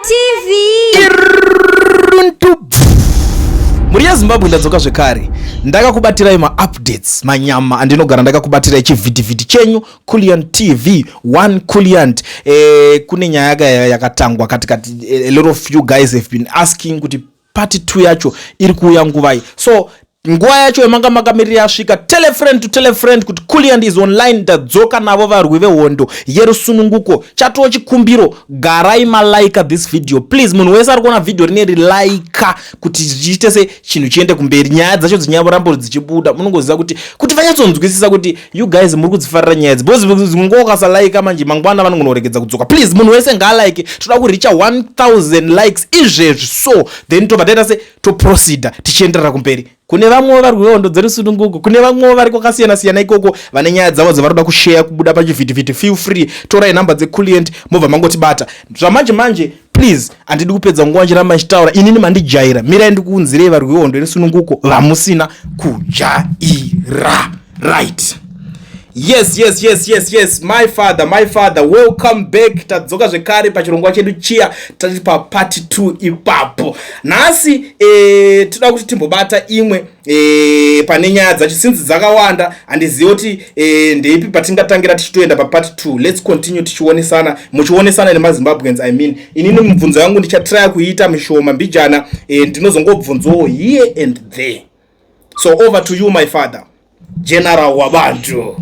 TV. Mhuri yeZimbabwe, ndadzoka zvekare, ndakakubatirai maupdates manyama andinogara ndakakubatirai chivhitivhiti chenyu, Kulian TV 1 Kuliant. Kune nyaya yakatangwa katikati. A lot of you guys have been asking kuti part 2 yacho iri kuuya nguvai. So nguva yacho yamanga makamirira yasvika. Tell a friend to tell a friend kuti Kuliant is online. Ndadzoka navo varwi vehondo yerusununguko. Chatoo chikumbiro, garai malaika this video, please. Munhu wese ari kuona vhidhiyo rineri, laika kuti zviite se chinhu chiende kumberi, nyaya dzacho dzinyamborambo dzichibuda. Munongoziva kuti vanyatsonzwisisa kuti you guys muri kudzifarira nyaya idzi, because nguva ukasalaika manje, mangwana vanongonoregedza kudzoka. Please, munhu wese ngaalaike. Toda kuricha 1000 likes izvezvi, so then tobva taita se toproceeda tichienderera kumberi. Kune vamwewo vari kuhondo dzerusununguko, kune vamwewo vari kwakasiyana-siyana ikoko vane nyaya dzavo dzavari kuda kusheya kubuda pachivhitivhiti, feel free, torai nhamba dzeCuliant, mobva mangotibata zvamanje manje. Please, handidi kupedza nguva nchiramba nchitaura. Inini mandijaira. Mirai ndikuunzirei varwi vehondo yerusununguko vamusina kujaira. Right, yes, my father, my father, welcome back. Tadzoka zvekare pachirongwa chedu chiya, tati papart 2 ipapo. Nhasi toda kuti timbobata imwe pane nyaya dzacho, since dzakawanda. Handizivi kuti ndeipi patingatangira tichitoenda papart 2. Let's continue tichionesana, muchionesana nemaZimbabweans. I mean, inini mibvunzo yangu ndichatraya kuiita mishoma mbijana. Ndinozongobvunzawo here and there. So over to you, my father, General Wabantu.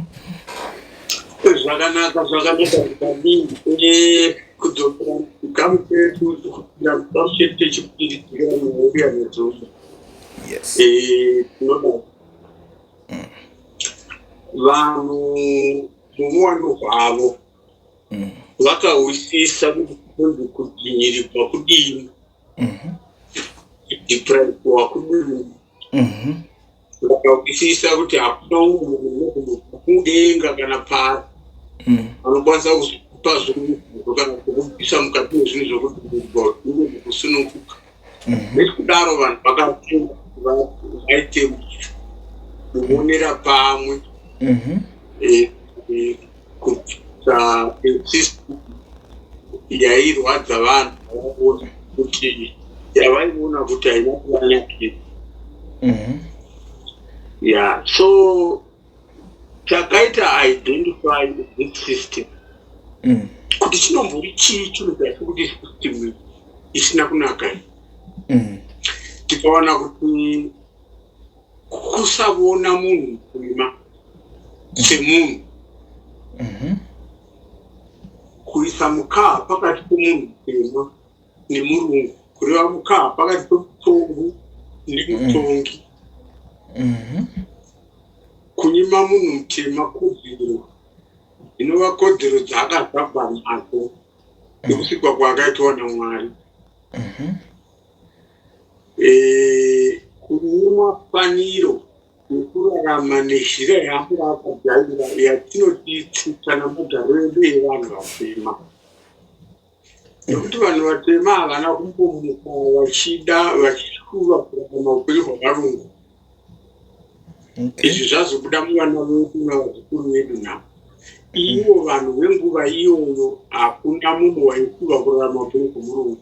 Zvakanaka, zvakanaka maningi. Kudzokera chikamu chedu, kupinda muchikamu chedu chechipiri muuya nezuva. Tinoda vanhu muuwandu hwavo vakahwisisa kuti kunzi kudzvinyirirwa kudini, kudepriviwa kudini. Vakahwisisa kuti hakuna umwe munhu kudenga kana pasi anokwanisa kupa zvinhu kana kukubvisa mukati mezvinhu zvokudzvinyirirwa kuti kusununguka. Nekudaro vanhu vakafunga kuti vaite kuonera pamwe kubvisa system yairwadza vanhu, vavaona kuti yavaiona kuti haina kuvanakira. Ya, so takaita identify this system kuti chinombori chii, chinhu chati kuti system isina kunaka iyi. Tikaona kuti kusavona munhu mutema semunhu, kuisa mukaha pakati pemunhu mutema nemurungu, kureva mukaha pakati pemutongi nemutongi, kunyima munhu mutema kodzero inova kodzero dzaakazvarwa nadzo nekusikwa kwaakaitwa naMwari. Kunyimwa faniro yekurarama nezhira yaanga akajaira, yatinoti tsika namagariro edu evanhu vatema, nekuti vanhu vatema havana kumbomuka vachida, vachishuva kurarama upenyu hwavarungu. Izvi zvazobuda muvana vedu navazukuru vedu navo. Ivo vanhu venguva iyoyo, hakuna munhu waishuva kurarama upenyu hwemurungu.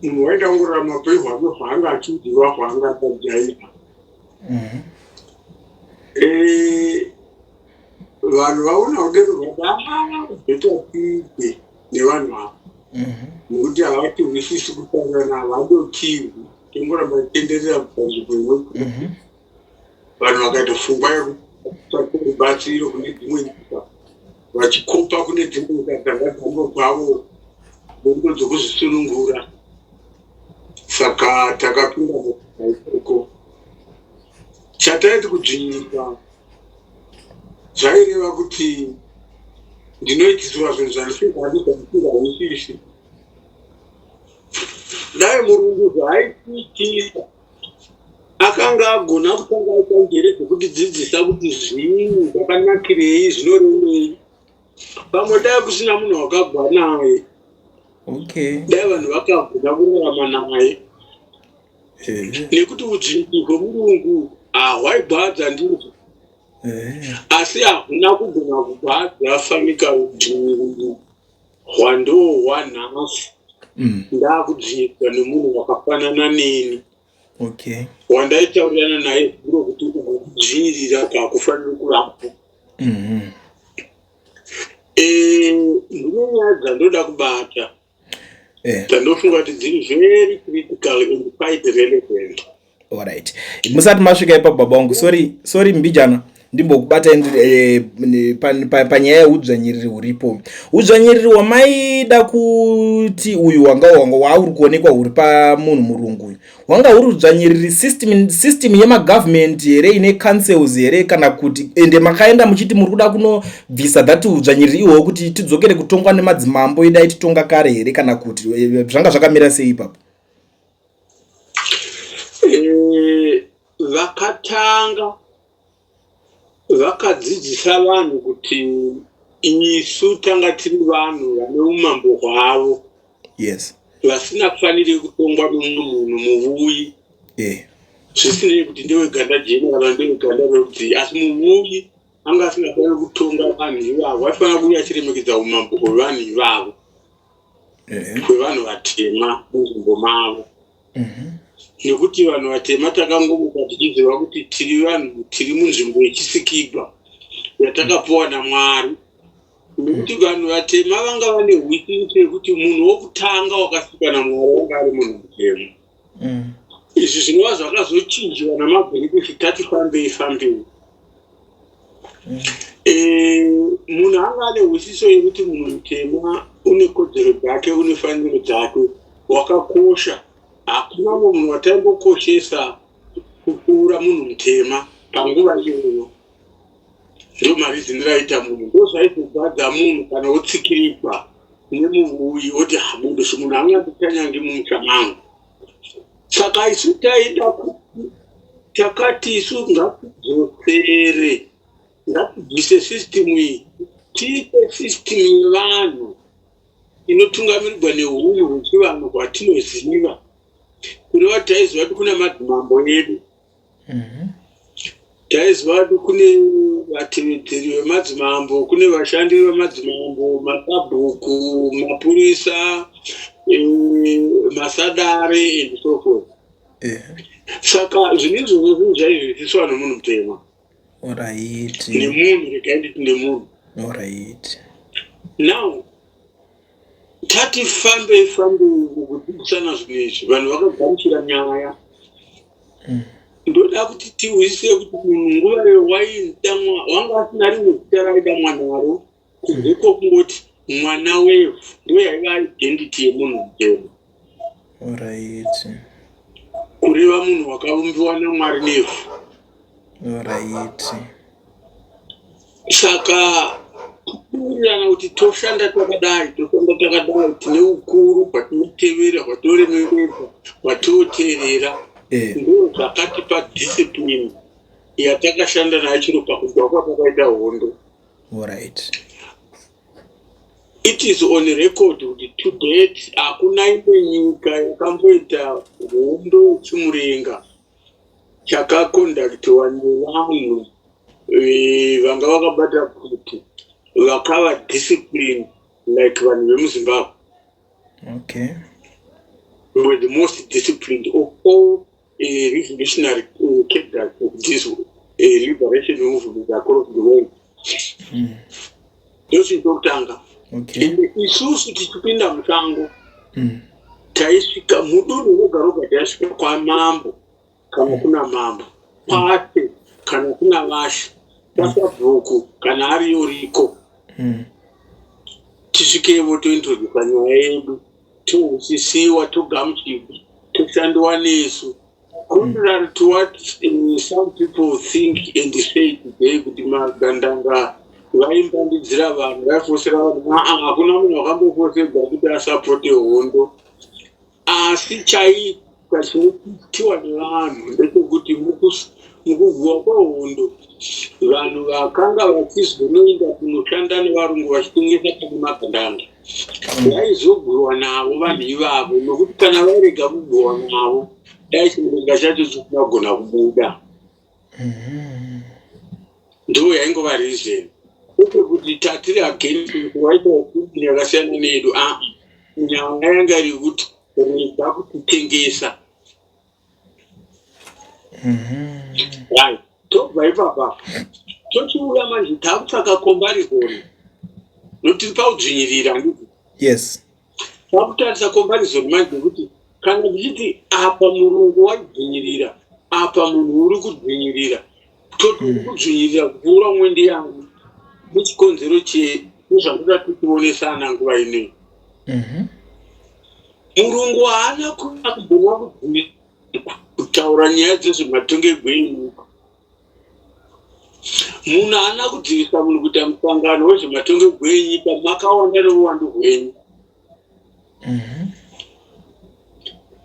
Munhu waida kungorarama upenyu hwake hwaanga achiziva, hwaanga akajaira. Vanhu vaona kudero vada better tiite nevanhu ava, nekuti havatihwisisi kutaurana, havadotirwi, tongoramba tichienderera panzvimbo imwe. Vanhu vakaita pfungwa yekutsvaka rubatsiro kune dzimwe nyika, vachikopa kune dzimwe nyika dzanga dzambobvawo hondo dzokuzvisunungura. Saka takapinda ikoko. Chataiti kudzvinyirwa zvaireva kuti ndinoitiswa zvinhu zvandisingadi, zvandisingahwisisi. Dai murungu zvaaitiitisa akanga agona kutanga aita njere dzekutidzidzisa kuti zvinhu zvakanakirei, zvinorevei, pamwe dai kusina munhu wakabva naye. Dai vanhu vakagona kurarama naye, nekuti udzvinyi hwemurungu hahwaigwadza ndizvo, asi hahuna kugona kugwadza fanika udzvinyiriri hwando hwanhasi. Ndakudzvinyirwa nemunhu wakafanana neni wandaitaurirana naye zuro kuti uku kudzvinyirira kwakufaniri kuvapo. Ndine nyaya dzandoda kubata dzandofunga kuti dziri very critical and quite relevant. Alright, musati masvika ipapo, baba vangu, sorry, sorry mbijana, ndimbokubatai panyaya yeudzvanyiriri huripo. Udzvanyiriri hwamaida kuti uyu wanga wauri kuonekwa huri pamunhu murungu uyu, hwanga huri udzvanyiriri system yemagovernment here, ine councils here, kana kuti ende makaenda muchiti muri kuda kunobvisa that udzvanyiriri ihwohwo kuti tidzokere kutongwa nemadzimambo edu aititonga kare here, kana kuti zvanga zvakamira sei ipapo? Vakatanga vakadzidzisa vanhu kuti isu tanga tiri vanhu vane umambo hwavo vasina kufaniri kutongwa nomumwe munhu muvuyi, zvisinei kuti ndeweganda jena kana ndeweganda rerudzi, asi muvuyi anga asingafaniri kutonga vanhu ivavo. Aifanira kuuya achiremekedza umambo hwevanhu ivavo, hwevanhu vatema munzvimbo mavo, nekuti vanhu vatema takangomuka tichiziva kuti tiri vanhu tiri munzvimbo yechisikigwa yatakapuwa naMwari, nekuti vanhu vatema vanga vane hwisiso yekuti munhu wokutanga wakasikwa naMwari wanga ari munhu mutema. Izvi zvinova zvakazochinjiwa namaBritish tati fambei fambei. Munhu anga ane hwisiso yekuti munhu mutema une kodzero dzake, une faniro dzake, wakakosha. Hakuna mumwe munhu wataimbokoshesa kupfuura munhu mutema panguva iyoyo. Ndo mareasoniro aita munhu. Ndo zvaizogwadza munhu kana wotsikirigwa nemuvuyi, woti, "Habudo, munhu anganditanyangi mumusha mangu." Saka isu taida kuti, takati isu ngatidzosere, ngatibvise system iyi, tiite system yevanhu inotungamirirwa neunhu hwechivanhu hwatinoziva, kureva taiziva kuti kune madzimambo edu, taiziva kuti kune vatevedzeri vemadzimambo, kune vashandi vemadzimambo, masabhuku, mapurisa, masadare and so forth. Saka zvinhu izvozvo zvinhu zvaizviziviswa nomunhu mutema, nemunhu, regai nditi nemunhu. Now tati fambei fambei mukudzidzisana zvinhu izvi, vanhu vakagamuchira nyaya. Ndoda kuti tihwisise kuti munhu nguva iyo waidamwa wanga asina rimwe zita raidamwa naro kunze kwokungoti mwana wevhu. Ndo yaiva identity yemunhu mutema, kureva munhu wakaumbiwa naMwari nevhu. Saka kuwirirana kuti toshanda takadai, toshanda takadai, tine ukuru hwatinotevera, hwatoremekedza, hwatoteerera, ndo zvakatipa discipline yatakashanda nayo chiro pakugwa kwatakaita hondo. It is on record kuti to date hakuna imwe nyika yakamboita hondo yechimurenga chakaconductiwa nevanhu vanga vakabata kuti vakava discipline like vanhu vemuZimbabwe. We were the most disciplined of all revolutionary cadres of this liberation movement across the world. Ndochinhu chokutanga. Ende isusu tichipinda musango, taisvika mudunhu roga roga, taisvika kwamambo kana kuna mambo, kwashe kana kuna vashe, kwasabhuku kana ariyo riko. Tisvikevo, tointrodusa nyaya yedu, tohwisisiwa, togamuchirwa, toshandiwa nesu, contrary to what some people think and say today kuti magandanga vaimbandidzira vanhu, vaifosera vanhu. Aa, hakuna munhu wakambofoserwa kuti asapote hondo, asi chaiita chinoitiwa nevanhu ndechekuti mukugwiwa kwehondo vanhu vakanga vachizonoenda kunoshanda nevarungu vachitengesa pane magandanga vaizogwiwa navo vanhu ivavo, nokuti kana vairega kugwiwa navo, dai chimurenga chacho chisina kugona kubuda. Ndo yaingova reason, kwete kuti tatiri against kuti waita opinion yakasiyana neyedu. Aa. Nyaya yanga iri yekuti rega kutitengesa. Right, tobva ipapa tochiuya manje takutsvaka comparison, notiri paudzvinyirira, handiti? Yes. Takutarisa comparison manje yekuti kana ndichiti apa murungu waidzvinyirira, apa munhu uri kudzvinyirira, toti uri kudzvinyirira kupfuura umwe ndiyani, nechikonzero chei? Nezvandoda tichionesana nguva inei. Murungu haana kubvuma kutaura nyaya dzezvematongerwo enyika. Munhu haana kudzivisa munhu kuita musangano wezvematongerwo enyika makawanda neuwandu hwenyu.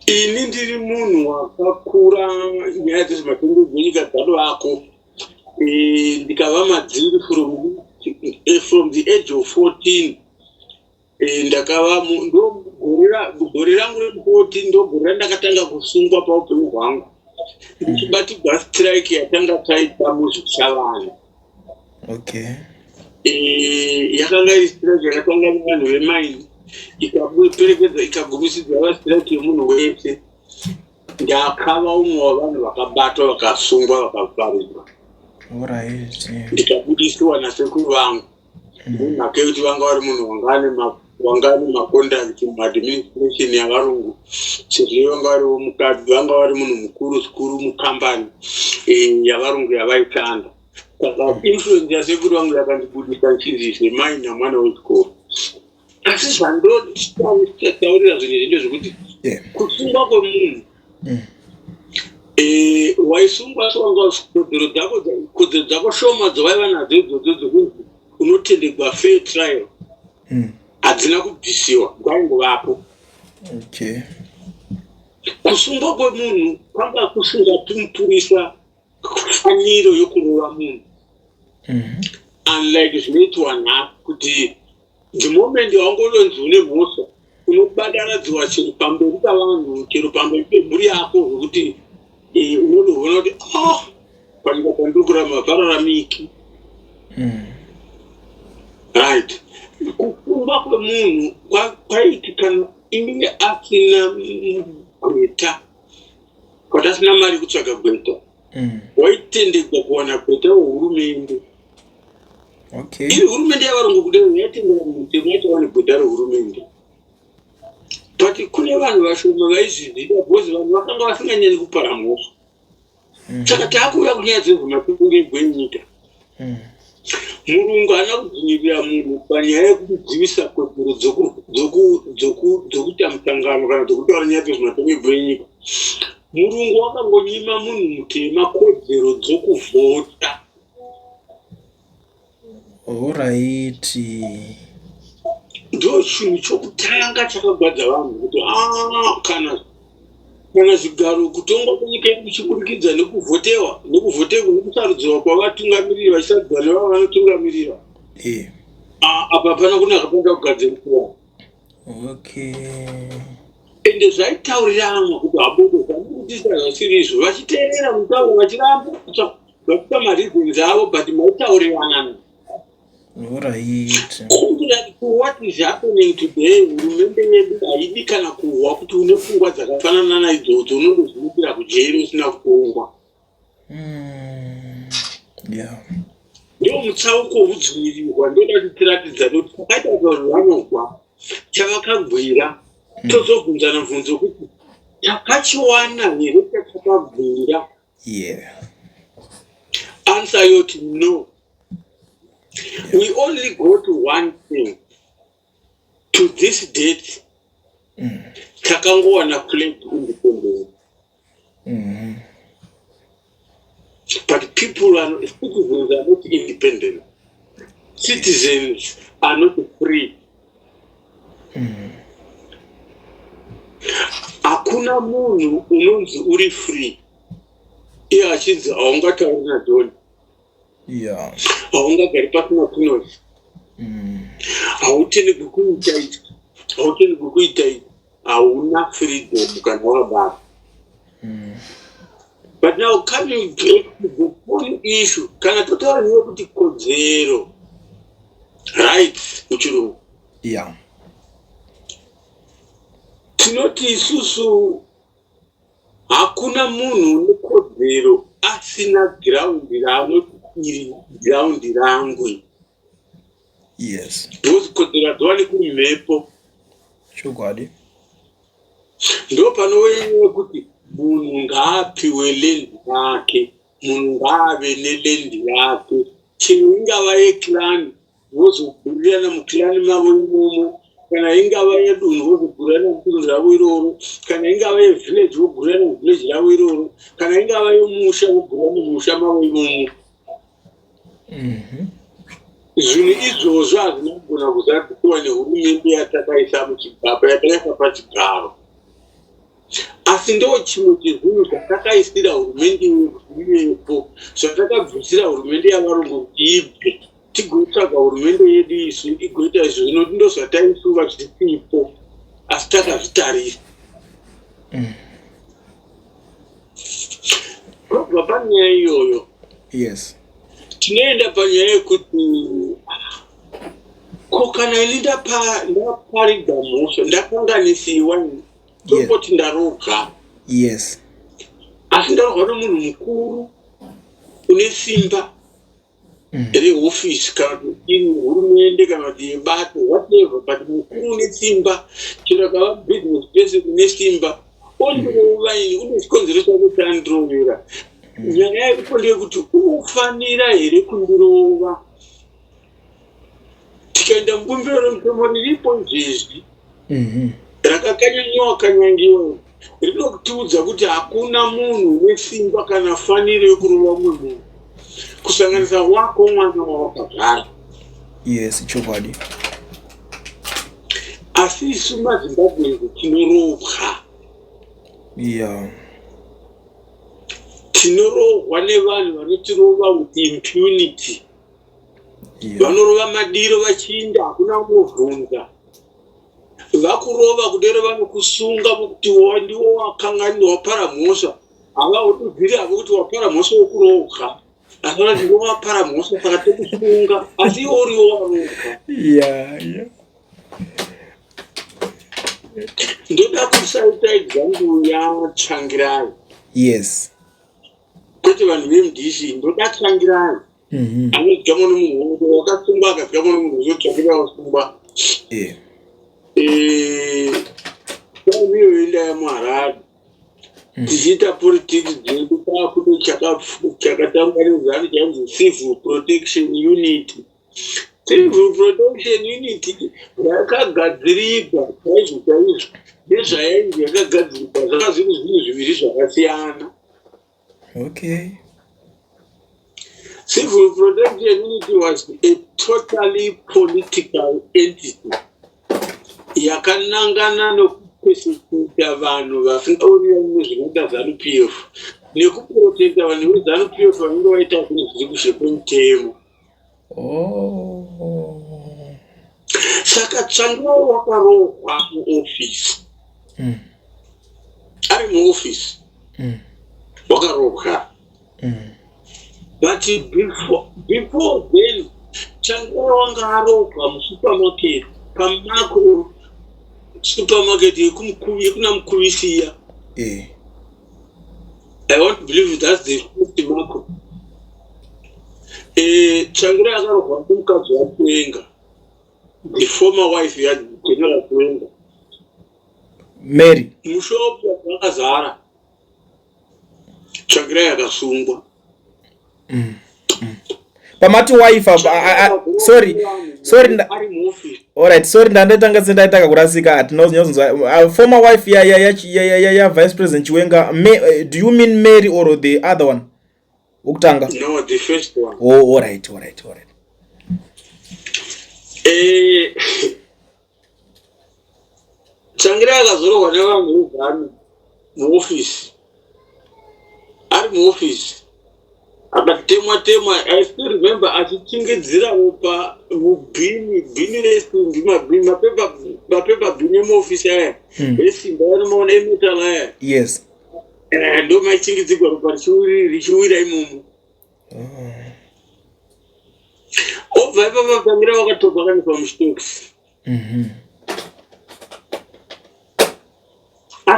Ini ndiri munhu wakakura nyaya dzezvematongerwo enyika dzadovako. Ndikava madziri from the age of 14. Ndakava ndo gore rangu re14, ndo gore randakatanga kusungwa paupenyu hwangu, ndichibatirwa strike yatanga taita muZvishavane. Yakanga iri strike yakatanga nevanhu vemaini, ikaperekedza, ikagumisidzwa va strike yemunhu wese. Ndakava umwe wavanhu vakabatwa, vakasungwa, vakavharirwa. Ndikabudisiwa nasekuru vangu nemhaka yekuti vanga vari munhu wanga ane macontacts muadministration yavarungu, sezvo vanga variwo mukadzi, vanga vari munhu mukuru zvikuru mukambani yavarungu yavaishanda. Saka influence yasekuru vangu yakandibudisa nchinzi zvemai namwana wechikoro. Asi zvandotaurira zvinhu izvi ndezvekuti kusungwa kwemunhu, waisungwa sewanga kodzero dzako shoma dzawaiva nadzo idzodzo dzekunzi unotendegwa fair trial hadzina kubvisiwa, dzaingovapo. Kusungwa kwemunhu kwanga kusingapi mupurisa faniro yokurova munhu, unlike zvinoitwa nhasi kuti the moment wangononzi une mhosva, unobadaradzwa chero pamberi pavanhu, chero pamberi pemhuri yako, zvekuti unotoona kuti, ah, panyika pandiri kurarama pararamiki. Right, kusungwa kwemunhu kwaiti kana inge asina gweta, kuti asina mari yekutsvaga gweta, waitendegwa kuwana gweta wehurumende. Iri hurumende yavarungu kudai yaitendera munhu yaitawane gweta rehurumende, but kune vanhu vashoma vaizviziva because vanhu vakanga vasinganyanyi kupara mhosva. Saka taakuuya kunyaya dzezvematongerwo enyika. Murungu haana kudzvinyirira munhu panyaya yekudzivisa kodzero dzokuita musangano kana dzokutaura nyaya dzezvematongerwo enyika. Murungu wakangonyima munhu mutema kodzero dzokuvhota. Ndo chinhu chokutanga chakagwadza vanhu kuti a kana zvigaro, kutongwa kwenyika yedu kuchiburikidza nekuvhotewa, nekuvhoterwa, nekusarudzwa kwavatungamiriri, vachisarudzwa nevava vanotungamirira. Ah, apa pana kunaka panoda kugadziriswa. Ende zvaitauriranwa kuti habodo zvamurikutiita zvasiri izvo, vachiteerera mutauro, vachiramba vachipa mareasons avo, but maitaurirana. Contrary to what is happening today, hurumende yedu haidi kana kuhwa kuti une pfungwa dzakafanana naidzodzo, unondozviitira kujeri usina kutongwa. Ndo mutsauko wokudzvinyirirwa. Ndoda kuti tiratidza kuti takaita zvanogwa chavakagwira, tozobvunzana mubvunzo wekuti takachiwana here chatakagwira? Answer yoti no. We only go to one thing: to this date takangowana flag independence, but people are citizens are not independent, citizens are not free. Hakuna munhu unonzi uri free iye achinzi haungatauri naJohn, haungagari pasina kunozi, hautenderwi kuita izvi, hautenderwi kuita izvi. Hauna freedom kana wakadaro. But now, coming back to the point issue, kana totaura nyaya yekuti kodzero, rights muchirungu, Tinoti isusu hakuna munhu une kodzero asina giraundi raanoti iri giraundi rangu. Yes. Because kodzero hadziwanikwi mumhepo. Chokwadi. Ndo panouya nyaya yekuti munhu ngaapiwe land yake, munhu ngaave neland yake, chero ingava yeclan vozogurirana muclan mavo imomo, kana ingava yedunhu vozogurirana mudunhu ravo iroro, kana ingava yevillage vogurirana muvillage ravo iroro, kana ingava yemusha vogurirana mumusha mavo imomo. Zvinhu izvozvo hazvina kugona kuzadzisiwa nehurumende yatakaisa muchigaba, yatakaisa pachigaro. Asi ndo chimwe chezvinhu zvatakaisira hurumende yedu ivepo, zvatakabvisira hurumende yavarungu kuti ibve, tigotsvaga hurumende yedu isu igoita izvo. Zvino ndo zvataisuva zvisipo, asi takazvitarisa. Tobva panyaya iyoyo, tinoenda panyaya yekuti ko kana ini ndaparidza mhosva, ndakanganisiwa, tomboti ndaroga, asi ndarohwa nomunhu mukuru une simba rehofisi, kana kuti iri hurumende, kana kuti yebato, whatever, but mukuru une simba, chero akava business person une simba, ondirova ini, une chikonzero chake chaandirovera. Nyaya iripo ndeyekuti unofanira here kundirova? Tikaenda mubumbiro remutemo riripo izvezvi, rakakanyanyiwa kanyangiwa, rinotiudza kuti hakuna munhu une simba kana faniro yekurova mumwe munhu, kusanganisa wako mwana wawakazvara. Yes, chokwadi. Asi isu maZimbabweans tinorohwa. Tinorohwa nevanhu vanotirova with impunity. Vanorova madiro vachiinda, hakuna unovhunza. Vakurova kudero, vanokusunga vokuti ndiwo wakangani, wapara mhosva. Havaudubviri havo kuti wapara mhosva wokurohwa, asi vanoti ndiwo wapara mhosva, saka tokusunga, asi iwo uriwo warohwa. Ndoda kusaita example yaTsvangirai. Kwete vanhu veMDC, ndoda Tsvangirai. Anozikamwa nomunhu wakasungwa, akazikamwa nomunhu uzotsvangirai wasungwa. Time iyoyo ndaya muHarare tichiita politics dzedu, kwakune chakatangwa neZANU chainzi Civil Protection Unit. Civil Protection Unit yakagadzirigwa chaizvo chaizvo nezvayainzi yakagadzirwa zvanga zviri zvinhu zviviri zvakasiyana. Civil Protection Unit was a totally political entity yakanangana nokupersekuta vanhu vasingawirirani nezvinoita ZANU PF, nekuprotecta vanhu veZANU PF vanenge vaita zvinhu zviri kuzhe kwemutemo. Saka Tsvangirai wakarohwa muofisi. Ari muofisi wakarohwa. But before then Tsvangirai wanga arohwa musupermarket, paMakro Supermarket yekuna Mukuvisiya. I want to believe that's the first Makro. Tsvangirai akarohwa nemukadzi waChiwenga, the former wife yaGeneral Chiwenga. Mary. Mushopu wakazara. Tsvangirai akasungwa. Pamati wife apa, sorry, sorry. Ari muofisi. Alright, sorry, ndandatanga sendaitaka kurasika, hatina kuzonyatsokunzwa. Former wife ya Vice President Chiwenga, do you mean Mary or the other one wokutanga? No, the first one. Oh, alright. Tsvangirai akazorohwa nevanhu veZANU muofisi, ari muofisi, akatemwa temwa. I still remember achichingidzira ropa mubhini, bhini resimbi, mabhini, mapepa bhini emuofisi aya esimbi anomaona emetal aya. Ndo maichingidzirwa ropa richiwira imomo. Obva ipapa Tsvangirai wakatorwa, akaiswa muchitokisi.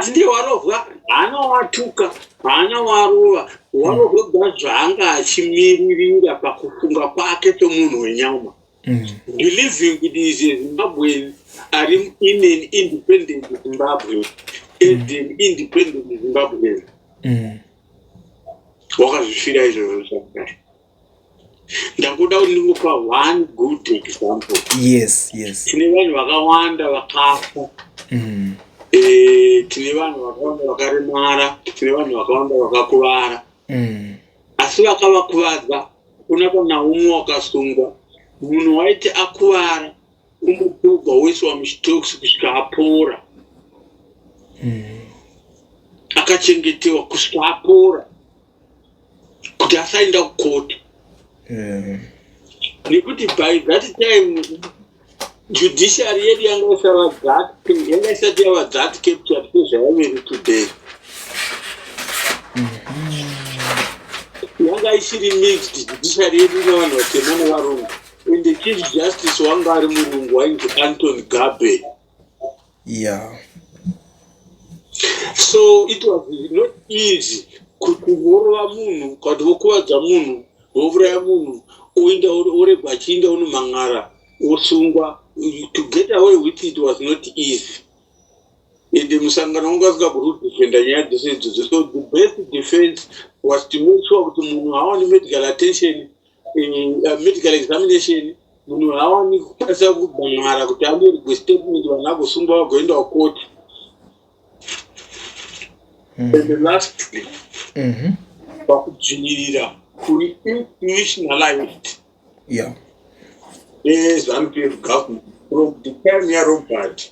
Asi ndiye warovwa, haana watuka, haana warova, warovwa zvaanga achimiririra pakufunga kwake semunhu wenyama, believing kuti is a Zimbabwean ari in an independent Zimbabwe, as an independent Zimbabwean. Wakazvifira izvozvo zvakare. Ndakuda kuti ndingopa one good example. Tine vanhu vakawanda vakafa. Tine vanhu vakawanda vakaremara, tine vanhu vakawanda vakakuvara. Asi vakavakuvadza kuna kana umwe wakasungwa. Munhu waiti akuvara, umbopogwa, woiswa muchitokisi kusvika apora. Akachengetewa kusvika apora kuti asaenda kukoti, nekuti by that time judiciary yedu yanga isati yava that captured sezvayaveri today. Yanga isiri mixed judiciary yedu, ine vanhu vatema nevarungu, and the Chief Justice wanga ari murungu, wainzi Anton Gubbay. So it was not easy kuti vorova munhu, kana vokuvadza munhu, vouraya munhu, oenda, oregwa achiinda unomhan'ara, osungwa. To get away with it was not easy, ende musangano wanga usingagoni kudefenda nyaya dzese idzodzo. So the best defense was to make sure kuti munhu haawani medical attention, medical examination, munhu haawani kukwanisa kumhan'ara kuti anyorerwe statement, vanhu agosungwa, vagoenda kukoti. And lastly, pakudzvinyirira kuri institutionalized neZANU-PF government from the time yaRobert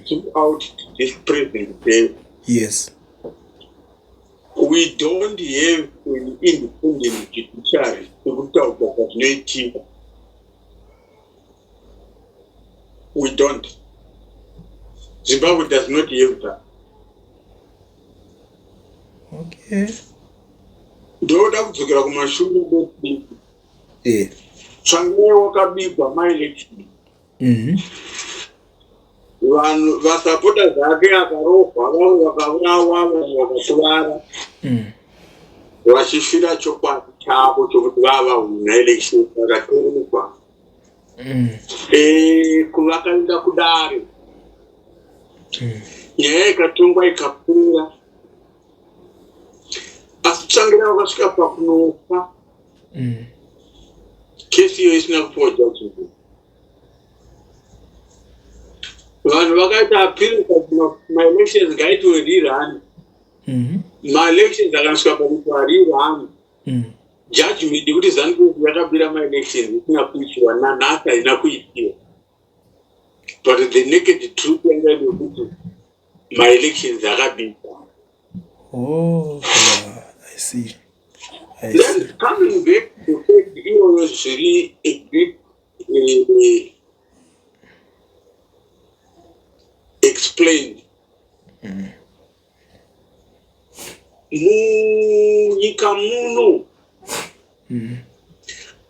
throughout to this present day, we don't have an independent judiciary sekutaurwa kwazvinoitika. We don't. Zimbabwe does not have that. Ndoda kudzokera kumashure ndoti Tsvangirai wakabigwa maelection. Vanhu vasapota zvake akarohwa, vamwe vakaurawa, vamwe vakakuvara, vachifira chokwadi chavo chokuti vava hwina election, vakatorerwa. Kuvakaenda kudare, nyaya ikatongwa, ikapera, asi Tsvangirai wakasvika pakunofa, kesi iyo isina kupiwa judgment. Vanhu vakaita appeal kuti maelections ngaitiwe rerun. Maelections akanosvika pakuitwa rerun, judgment yekuti ZANU-PF yakabira maelections isina kuitiwa, nanhasi haina kuitiwa. But the naked truth yanga iri yekuti maelections akabikwa. Oh, yeah, I see. I Then see. coming back to fact iyoyo, zviri a bit explained, munyika muno,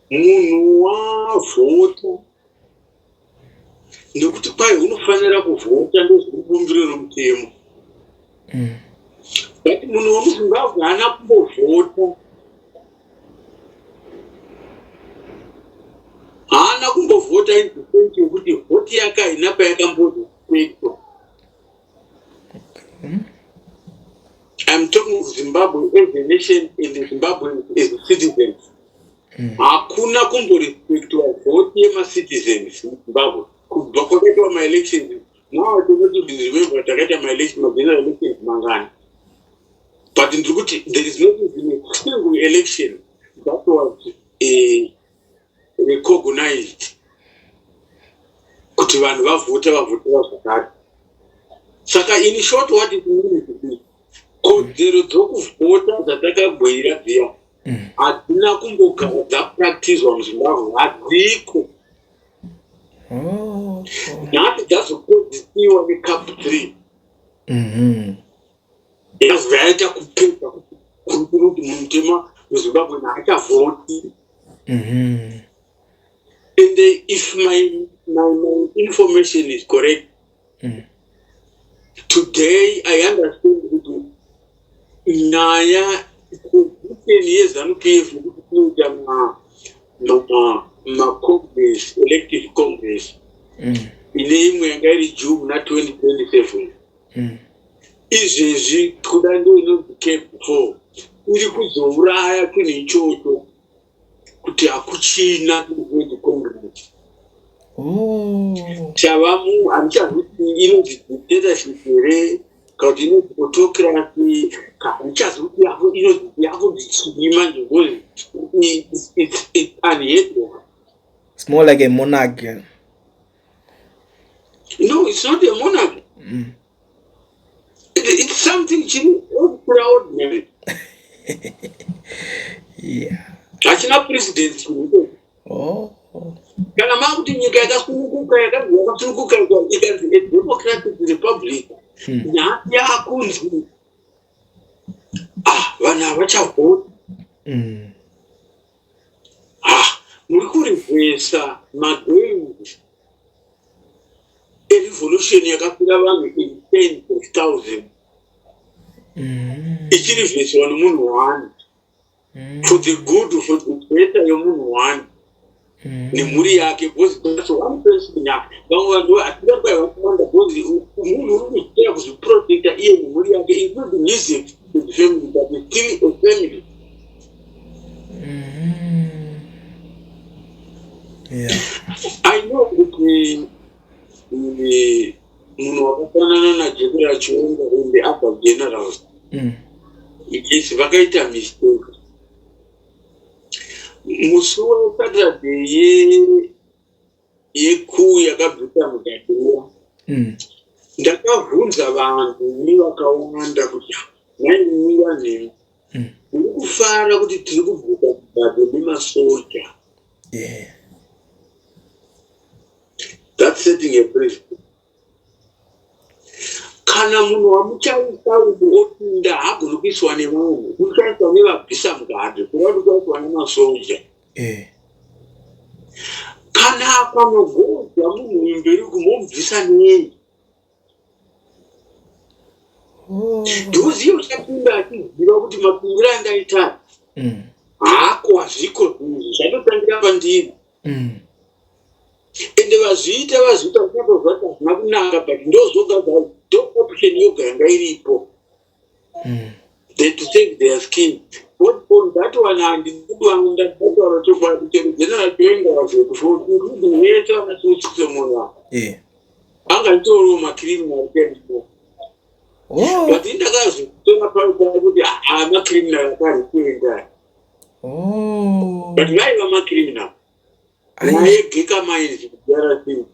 munhu wavhota nekuti kwai unofanira kuvhota, ndozviri romutemo. But munhu wemuZimbabwe haana kumbovhota, haana kumbovhota, in the sense yekuti vhoti yake haina payakamborespectwa. I'm talking of Zimbabwe as a nation and the Zimbabwe as citizens. Hakuna kumborespectwa vhoti yemacitizens muZimbabwe kubva kwakaitwa maelections. Now I cannot even remember takaita maelection, mageneral elections mangani, but ndiri kuti there is not even a single election that was recognized kuti vanhu vavhota, vavhotera zvakati. Saka in short, what it means is kodzero dzokuvhota dzatakagwira dziya hadzina kumbogara dzapractiswa muZimbabwe, hadziko. Nhasi dzazokodzisiwa neCAB 3. Yazobva yaita kupedza kuti kuti munhu mutema muZimbabwe haachavhoti. And if my information is correct, Today I understand kuti nyaya position yeZANU PF yekuti tinoita macongress, elective congress, ine imwe yanga iri due muna 2027, izvezvi kuda ndo inonzi CAB 4 iri kuzouraya chinhu ichocho, kuti hakuchina inonzi congress. Chavamu handichazivi inonzi dictatorship here kana kuti inonzi autocracy, handichazivi kuti inonzi yakunzi chii manje, because it's unheard of. It's more like a monarchy. No, it's not a monarchy. It's something chiri extraordinary. Hachina president. Kana makuti nyika yakasununguka, yakanzi yakasununguka, ikanzi a democratic republic, nhasi yakunzi, ah, vanhu havachavhoti. Ah, muri kureversa magains erevolution yakafira vanhu in tens of thousand, ichireversiwa nomunhu one, for the good, for the better yomunhu one nemhuri yake, because that's one person ya vamwe vanhu hatingakwai vakawanda, because munhu uri kuzvitera kuzviprotecta iye nemhuri yake, including his extended family, but it's still a family. I know kuti munhu wakafanana naGeneral Chiwenga and the other generals, yes, vakaita mistake musi weSaturday yecoup yakabvisa Mugabe. Ndakabvunza vanhu nevakawanda kuti, "Nhaimi vanhu, muri kufara kuti tiri kubvisa Mugabe nemasoja?" That's setting a precedent. Kana munhu wamuchaisa uku opinda, haagoni kuiswa nevanhu, uchaiswa nevabvisa Mugabe, kuva kuti uchaiswa nemasoja. Kana akanogodza munhu uyu mberi uku, momubvisa nei? Because iye uchapinda achiziva kuti mapindiro andaita hako, hazviko zvinhu zvatotangira pandiri. Ende vazviita, vazviita uchatozva kuti hazvina kunaka, but ndozvoga, ndo option yoga yanga iripo. They to save their skin. But on that one, handikuwanda kutaura chokwadi, chero General Chiwenga vazvekufo, including vese vanasiusiso munhu anga nditoriwo macriminal chaivo. But indakazotora paita kuti hamacriminal akaripenda, but vaiva macriminal. Nyaya yeGeka Mines kuDRC,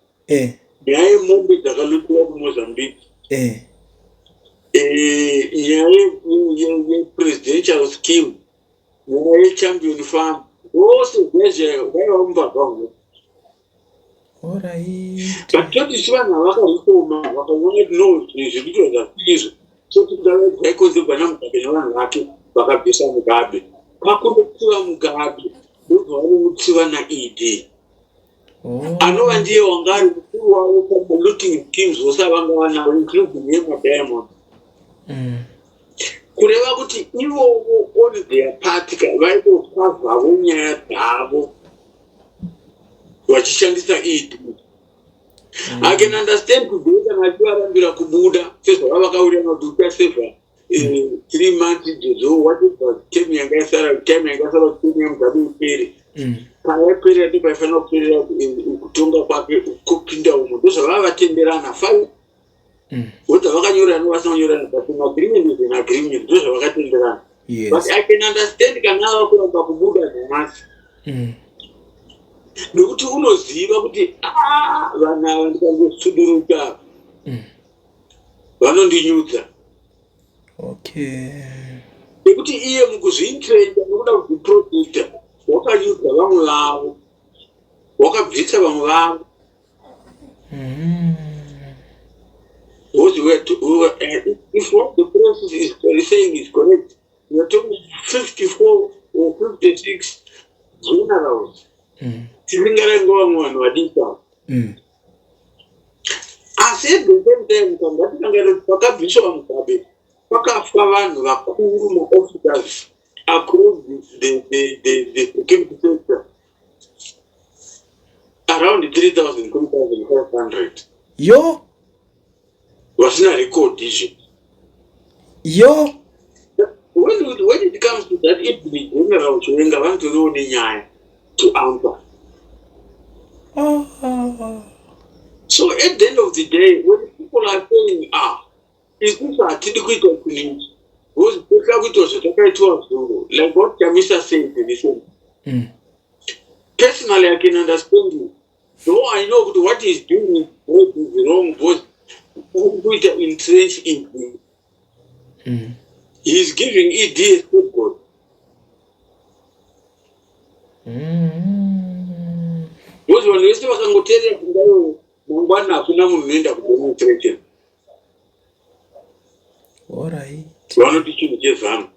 nyaya yemombe dzakalutiwa kuMozambique, nyaya yepresidential scheme, nyaya yeChampion Farm, zvose zvezve vaiva mumbavha huno. But toti si vanhu havakarekoma, vakaona kuti no, zvinhu zviri kuitwa zvasizvo, so zvaikonzerwa naMugabe nevanhu vake vakabvisa Mugabe. Pakunotsiva Mugabe, ndobva vanomutsiva naED, anova ndiye wanga ari mukuru wavo pamalooting schemes vose avanga vanavo, including yemadiamond. Kureva kuti ivovo on their part vaitokavhavo nyaya dzavo vachishandisa ED. I can understand today kana achivarambira kubuda sezvava vakawirirana kuti uchasevha 3 months idzodzo, whatever term yanga yasara, time yanga yasara kuti term yaMugabe ipere. Payaiperera ndo paifanira kuperera kutonga kwake, kupinda umo, ndozvavava vatenderana, fine. Whether vakanyorana, vasina kunyorana, but an agreement is an agreement, ndozvavakatenderana. But I can understand kana ava kuramba kubuda nhasi, nekuti unoziva kuti, "Ah, vanhu ava ndikangosuduruka, vanondinyudza." Nekuti iye mukuzviintrenda nokuda kuzviprotecta, wakanyudza vamwe vavo, wakabvisa vamwe vavo. Because we are to, we were, if what the process is saying is correct, we are talking 54 or 56 generals. Tisingarengi vamwe vanhu vadiki ava. Asi at the same time, ngatirangarire kuti pakabviswa Mugabe pakafa vanhu vakuru, maofficers across the security sector, around 3000, 3500. Yo. Vasina record izvi. Yo. When it comes to that, even General Chiwenga vanotoriwo nenyaya to answer. So at the end of the day, when people are saying, "Ah, isusu hatidi kuita chinhu ichi because toda kuitwa zvatakaitwa zuro," like what Chamisa said recently, personally I can understand you, though I know kuti what he is doing is wrong, because uri kuita entrench ED. He is giving ED a scapegoat. Because vanhu vese vakangoteerera kungayo, mangwana hakuna munhu unoenda kudemonstration. Vanoti chinhu cheZANU,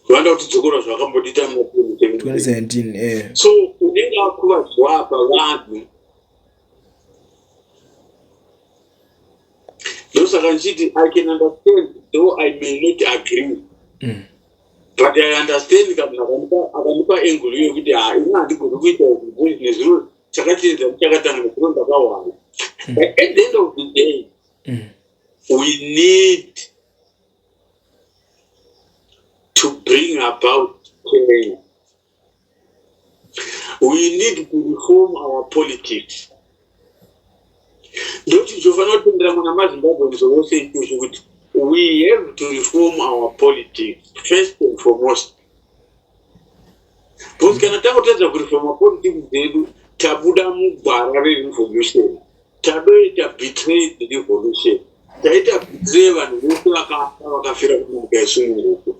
vanoda kutidzokora zvakambodita muna 2017. 2017, eh. So unenge akuvadzwa apa vanhu. Ndosaka ndichiti I can understand, though I may not agree, but I understand kana akandipa angle yekuti, "Ha, ini handigoni kuita izvi because nezviro chakatiedza chakatanga nezviro ndakahwara." But at the end of the day, we need to bring about change. We need to reform our politics. Ndokuti tofanira kutendera muna maZimbabwe vose ichocho kuti we have to reform our politics first and foremost, because kana tangotadza kureforma politics dzedu, tabuda mugwara rerevolution, tadoita betray the revolution, taita betray vanhu vose vakafa, vakafira kuti nyika isununguke.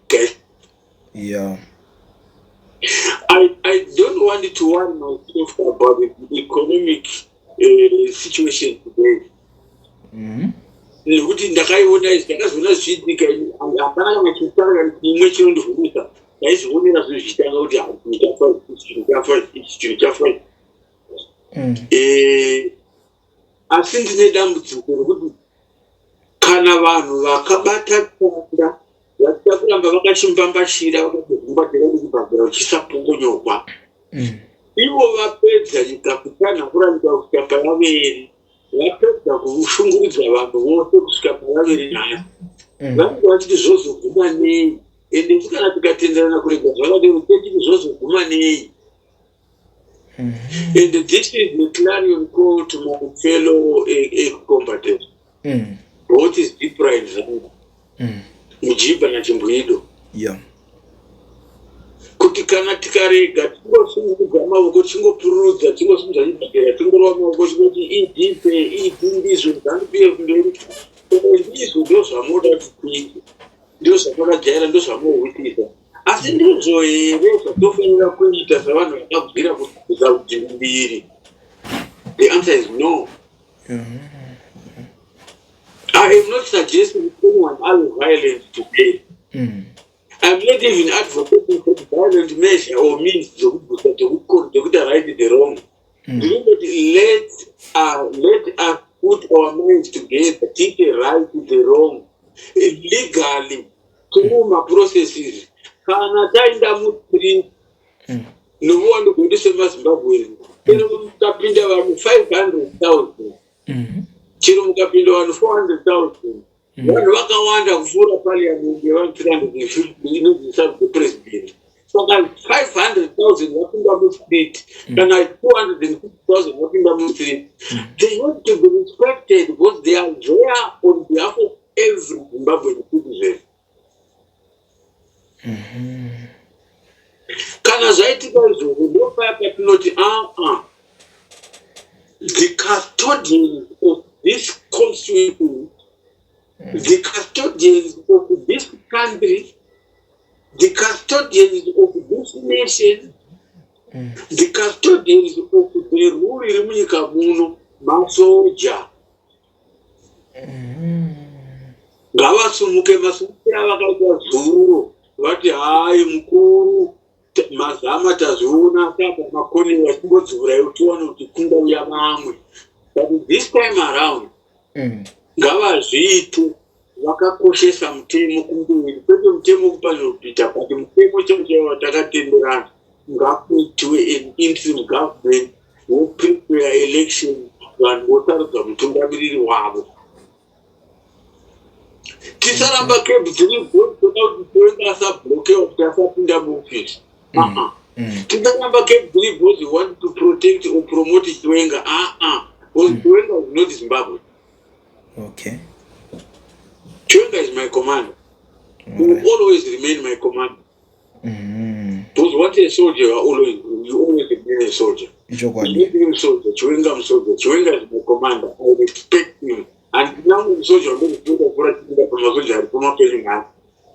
Okay. I don't want to worry myself about the economic situation today, nekuti ndakaiona izvi, ndakazoona zvichiitika. Hapana kana chitanga chimwe chinondivhundusa. Ndaizvionera zvinhu zvichitanga kuti chinhu chafa, chinhu chafa, chinhu chafa. Asi ndine dambudziko rekuti kana vanhu vakabata tanda vachida kuramba vakachimbambashira, vakazvumbatira nekubhadhara uchisapongonyokwa, ivo vapedza nyika kutanhakura nyika kusvika payaveri, vapedza kushungurudza vanhu vose kusvika payaveri nhasi, vanenge vachiti zvozoguma nei? Ende isu kana tikatenderana kurega zvakadero, techiti zvozoguma nei? And this is the clarion call to my fellow combatants, both is ZIPRA and ZANU, Mujibha naChimbwido, kuti kana tikarega tingosungudza mavoko, tingopururudza, tingosungudza chibhakera, tingorova mavoko, tingoti ED pe ED, ndizvo, ZANU PF mberi, ndizvo, ndo zvamunoda kuti tiite, ndo zvamunojaira, ndo zvamunohwitisa, asi ndizvo here zvatofanira kuita savanhu vakabvira kuza mbiri? The answer is no. I am not suggesting anyone ave violent today. I'm not even advocating for violent measure or means dzokubvusa, dzekuita right the wrong. Ndinongoti let us put our minds together, tiite right the wrong legally through maprocesses. Kana taenda mustreet nomuwando gwedu semaZimbabwe, chero mukapinda vanhu 500 000, chero mukapinda vanhu 400 000, vanhu vakawanda kupfuura parliament yevanhu 350 inonzi the president. Saka 500 000 vapinda mustreet kana 250 000 vapinda mustreet, they have to be respected because they are there on behalf of every Zimbabwean citizen. Kana zvaitika izvozvo, ndopaya patinoti, aa, the custodians of this constitution, the custodians of this country, the custodians of this nation, the custodians of the rule iri munyika muno masoja. Ngavasumuke. Masumukire avakaita zuro. Vati hayi mukuru, mazama tazviona tapa makonewa, chingodziurai tione kuti kungauya vamwe. But this time around ngavazviite vakakoshesa mutemo kumberi, kwete mutemo kupanopita, but mutemo chaiwo chaiwo watakatenderana. Ngakuitiwe an interim government, voprepare election, vanhu vosarudza mutungamiriri wavo. Tisaramba CAB 3 toda kuti toenda asablokewa kuti asapinda muofisi. Uh-uh. Tisaramba CAB 3 because we want to protect or promote Chiwenga. Uh-uh, because Chiwenga is not Zimbabwe. Chiwenga is my commander. He will always remain my commander. Because what a soldier, you always remain a soldier. Ichokwadi. Musoja Chiwenga, musoja Chiwenga is my commander. I respect him. Handina musoja wandokupinda kura chipinda pamasoja ari pamapenyu nhasi,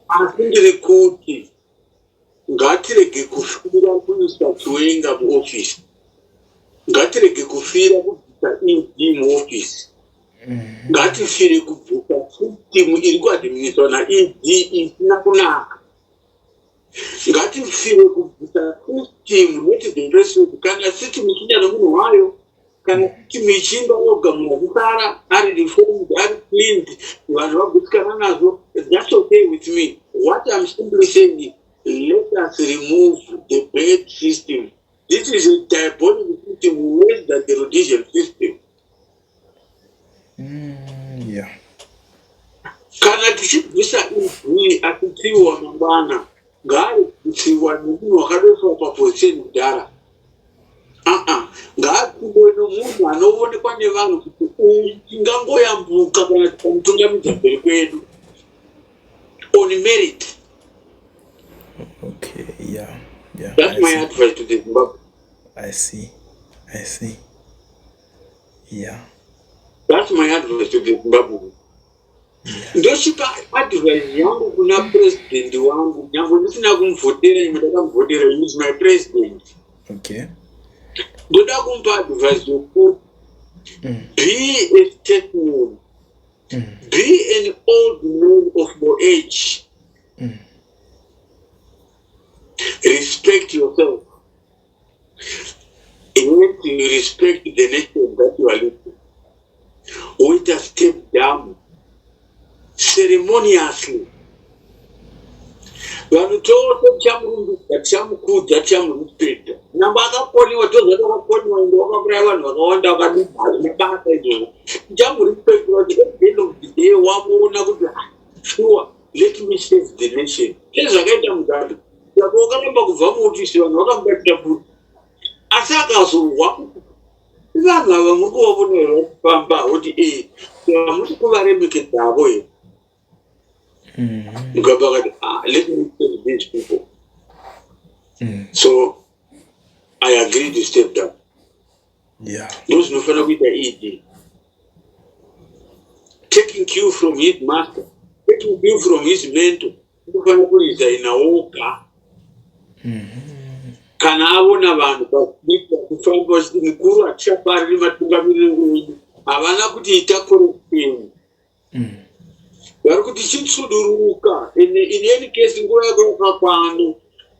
asi ndiri kuti ngatirege kufira kuisa Chiwenga muofisi, ngatirege kufira kubvisa ED muofisi. Ngatifire kubvisa system iri kuadministerwa naED isina kunaka. Ngatifire kubvisa system, not the person. Kana system ichiinda nomunhu wayo, kana system ichiinda yoga, munhu achisara ari reformed, ari cleaned, vanhu vagutsikana nazvo, that's okay with me. What I'm simply saying is, let us remove the bad system. This is a diabolic system, worse than the Rhodesian system. Kana tichibvisa ED achitsiviwa mangwana, ngaabvisiwa nemunhu wakadoiswa paposition kudhara. Aa, ngaatsiviwe nomunhu anoonekwa nevanhu kuti uyu tingangoyambuka kana tikamutungamidza mberi kwedu on merit. That's I my see. advice to the Zimbabwe. I see. I see. Yeah. That's my advice to the Zimbabwe. Ndochipa advice yangu kuna president wangu, nyange ndisina kumuvhotera, imwe ndakamuvhotera, he is my president. Ndoda kumupa advice yokuti be a statesman, be an old man of your age, respect yourself, yet you respect the nation that you are leading. Woita step down ceremoniously. Vanhu tose tichamurumbidza, tichamukudza, tichamurespecta. Nyangwe akakoniwa, tozoti akakoniwa ende wakauraya vanhu vakawanda, vakadii, hazvina basa izvozvo. Tichamurespecta kuti at the end of the day wamuona kuti, "Ah, sure, let me save the nation," sezvakaita Mugabe. Saka wakaramba kubva muofisi, vanhu vakamubatira futi, asi akazorwa kuti vanhu ava muri kuvavona here vachifamba, voti e hamusi kuvaremekedzavo here? Mugabe akati, "Ah, let me save these people." So I agree to step down. Ndo zvinofanira kuita ED, taking cue from his master, taking cue from his mentor. Unofanira kuresigna woga kana aona vanhu vachifamba vachiti, "Mukuru, hatichafariri matungamiriro edu." Havana kuti ita correction. Vari kuti chitsuduruka. In any case, nguva yako yakakwana.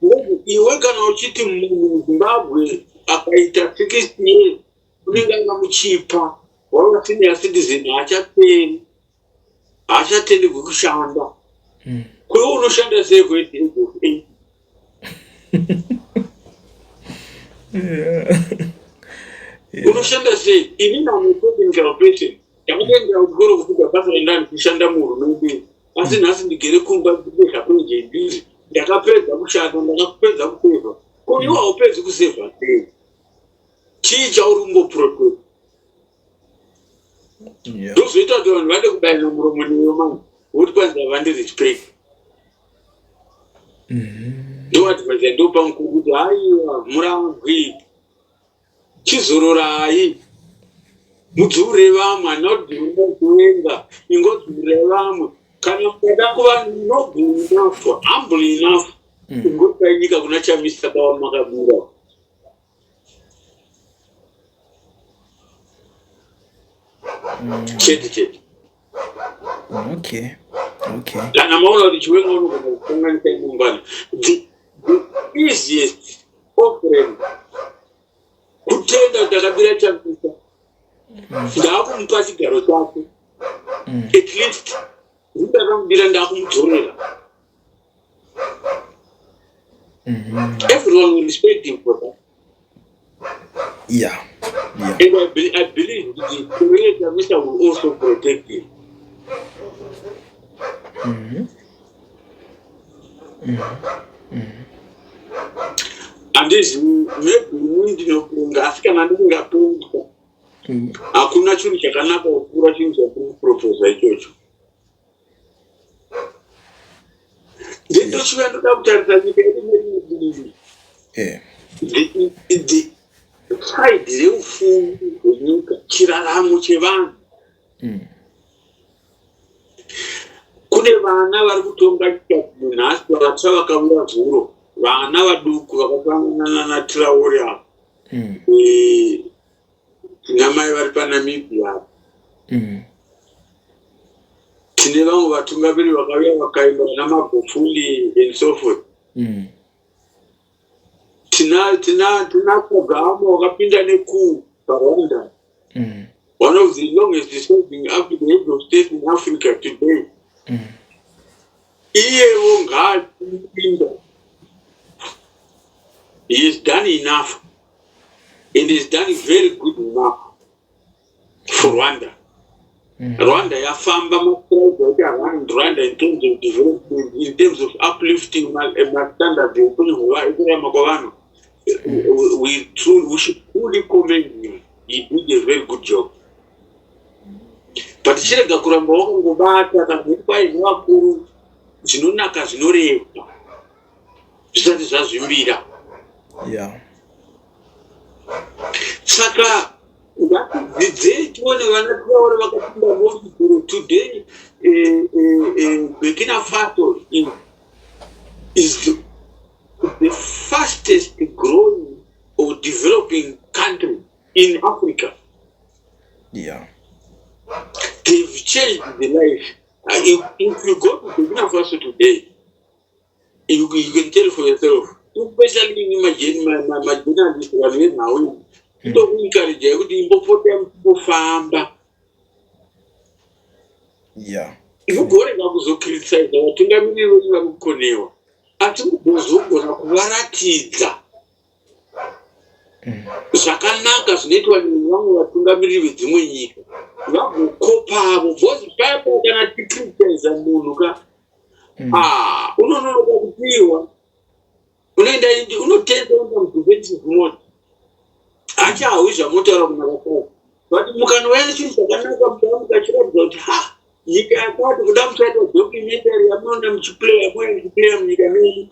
Ngokuti iwe kana uchiti munhu muZimbabwe akaita 60 years unenge akamuchipa, wava senior citizen, haachateri, haachatenderwi kushanda. Kwewe unoshanda sei kuat age of 80? Unoshanda sei? Ini am a technical person. Ndakatoendera kuchikoro kufunda basa randani kushanda muhurumende, asi nhasi ndigere kumba ndipedza kwenje. Ndakapedza kushanda, ndakapedza kusevha. Ko iwe haupedzi kusevha sei? Chii chauri kungoprotect? Ndozoita kuti vanhu vade kubayira muromo newe manje, vokuti kwanzi havandirespect. Ndoadvise, ndopa mukuru kuti haiwa, murangwi, chizororai, mudzure vamwe. Handina kuti kuenga, ingodzurira vamwe. Kana mukada kuva noble enough, humble enough, ingopai nyika kuna Chamisa kava makabura. Chete chete. Okay. Okay. Kana maona kuti Chiwenga unogona kukanganisa imungwana, the easiest offering kutenda kuti ndakabira Chamisa, ndakumupa chigaro chake. At least ndakamubira, ndakumudzorera. Everyone will respect him for that. And I believe that the Chamisa will also protect him. Handizivi, maybe ini ndinopenga, asi kana ndingapenga, hakuna chinhu chakanaka kupfuura chinhu chatiri ichocho. Ndindochiva ndoda kutarisa nyika yedu nerimwe divi. The side reupfumi hwenyika, chiraramo chevanhu. Kune vana vari kutonga nyika nhasi vatsva vakauya zuro, vana vaduku vakafanana naTraore ava. Namai vari paNamibia apa. Tine vamwe vatungamiri vakauya vakaimba naMagufuli and so forth. Tina Kagame wakapinda necoup paRwanda, one of the longest serving African head of state in Africa today. Iyewo ngaapinda. He has done enough and has done very good enough for Rwanda. Rwanda yafamba mastrides aita Rwanda in terms of development, in terms of uplifting mastandard eupenyu ekurarama kwavanhu. We should truly commend him. He did a very good job. But chirega kuramba wakangobata kana kwai nevakuru, zvinonaka zvinoreba zvisati zvazvimbira. Saka ngatidzidzei tione vana Traore vakapinda muofisiro today. Burkina Faso is the fastest growing or developing country in Africa. They've changed the life. If you go to Burkina Faso today, you can tell for yourself, especially majournalist, vanhu venhau, itokuencouragei kuti imbopota muchimbofamba. Mugorega kuzocriticiza vatungamiriri vedu vari kukonewa, asi mugozogona kuvaratidza zvakanaka zvinoitwa nevamwe vatungamiriri vedzimwe nyika, vagokopavo, because paya paya kana ticriticiza munhu ka, ah, unononoka kupiwa, unoenda unotenza uenda mudefensive mode, hachahawi zvamotaura kunaka kwako. But mukanouya nechinhu chakanaka, mukaa mukachiratidza kuti ha, nyika yakati, kuda muchaita documentary yamunoona muchiplaya, muya muchiplaya munyika menyu,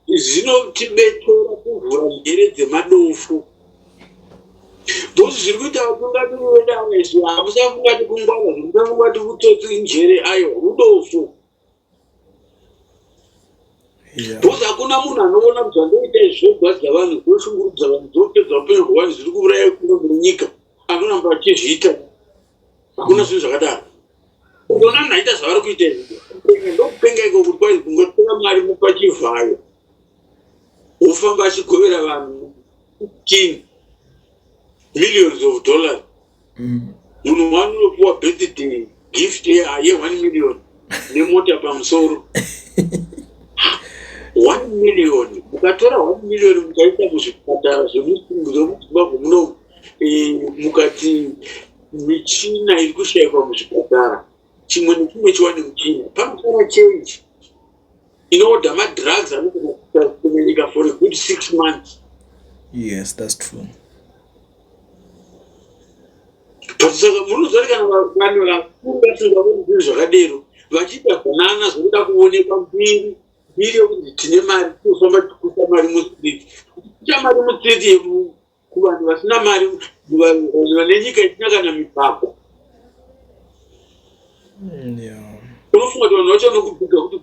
zvinotibetsera kuvhura njere dzemadofu, because zviri kuita vatungamiri vedu ava izvi, hamusafungati kungwara, musafungati utsotsi, njere, aiwa, udofu. Because hakuna munhu anoona kuti zvandoita izvi zvogwadza vanhu, zvoshungurudza vanhu, zvopedza upenyu hwevanhu, zviri kuuraya economy yenyika, anoramba achizviita. Hakuna zvinhu zvakadaro. Ukaona munhu aita zvavari kuita izvi, kupenga, ndokupenga iko, kuti kwai kungotora mari mupa Chivhayo, wofamba achigovera vanhu 15 millions of dollars. Munhu wanopiwa birthday gift ye1 million nemota pamusoro. 1 million, mukatora 1 million mukaisa muzvipatara zvemuZimbabwe munomu, mukati michina iri kushayikwa muzvipatara, chimwe nechimwe chiwane muchina, panosara change inoorder madrugs anogona kunyika for a good 6 months. Yes, that's true. But saka munoziva kuti kana vanhu vakuru vasingaoni zvinhu zvakadero, vachiita banana zvokuda kuonekwa, mbiri mbiri yokuti tine mari, tinofamba tichikusa mari mustreet, kuita mari mustreet kuvanhu vasina mari, vanhu vane nyika isina kana migwagwa. Unofunga kuti vanhu vacho vanokubhiga kuti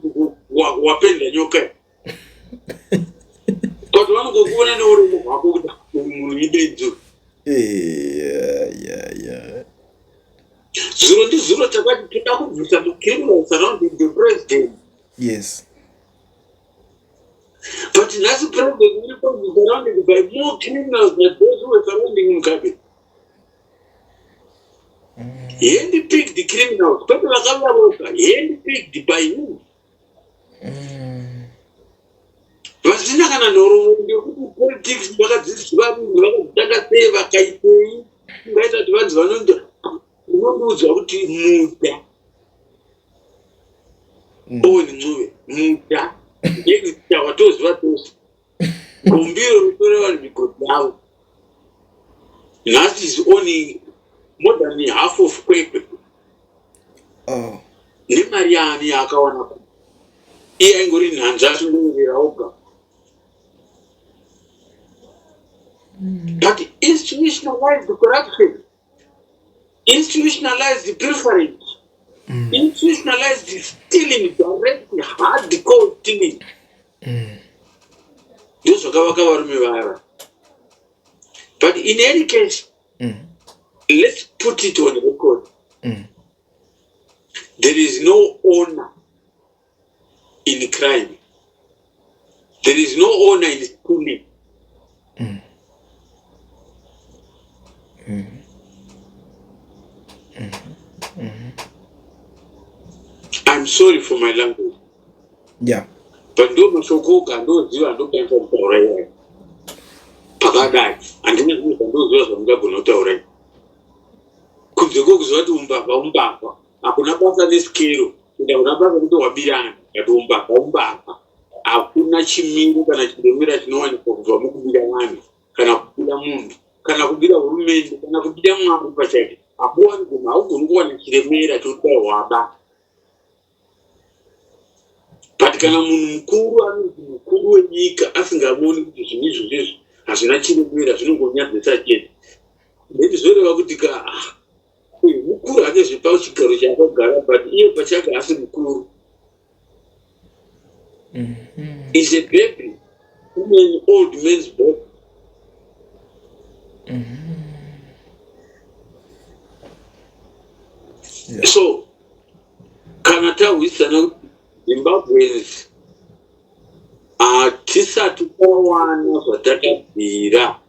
wapenda nyoka, kuti vanongokuona neuremu hwako kuti uyu munhu ibenzi. Zuro ndizuro takati toda kubvisa macriminals surrounding the president. Yes. But nhasi president uripo surrounded by more criminals than those who were surrounding Mugabe. Handpicked the criminals. Kwete vakauya voga. Handpicked by him. Vasina kana nhoroondo yekuti politics vakadzidziswa rini, vakadzitanga sei, vakaitei. Ungaita kuti vanzi vanonzi unondiudza kuti muda Owen Ncube muda ndekuita watoziva tose gombiro rotore vanhu migodhi yavo nhasi is owning more than half of Kwekwe. Oh. Nemari yaani yaakawana ku iye aingori nhanzva achingoerera oga. But institutionalized corruption, institutionalized preference, institutionalized stealing, direct hardcore stealing, ndozvakavaka varume vaya. But in any case, let's put it on record, there is no honor in crime, there is no honor in stealing. I'm sorry for my language, but ndo mashoko oga andoziva andokwanisa kutaura iwayo. Pakadai handina zvimwe zvandoziva zvandingagona kutaura i kunze kwekuziva kuti umbavha umbavha, hakuna basa nesikero ende hakuna basa kuti wabirana, but umbavha umbavha. Hakuna chimiro kana chiremera chinowanikwa kubva mukubira vanhu kana kubira munhu kana kubira hurumende kana kubira Mwari pachake. Hakuwani, haugoni kuwana chiremera chokuti waba. But kana munhu mukuru anonzi mukuru wenyika asingavoni kuti zvinhu izvozvo izvi hazvina chiremera, zvinongonyadzisa chete, then zvoreva kuti ka ah, uyu mukuru hake zvepachigaro chaakagara, but iye pachake haasi mukuru, is a baby in an old man's body. So kana tahwisana kuti Zimbabweans hatisati tawana zvatakabvira,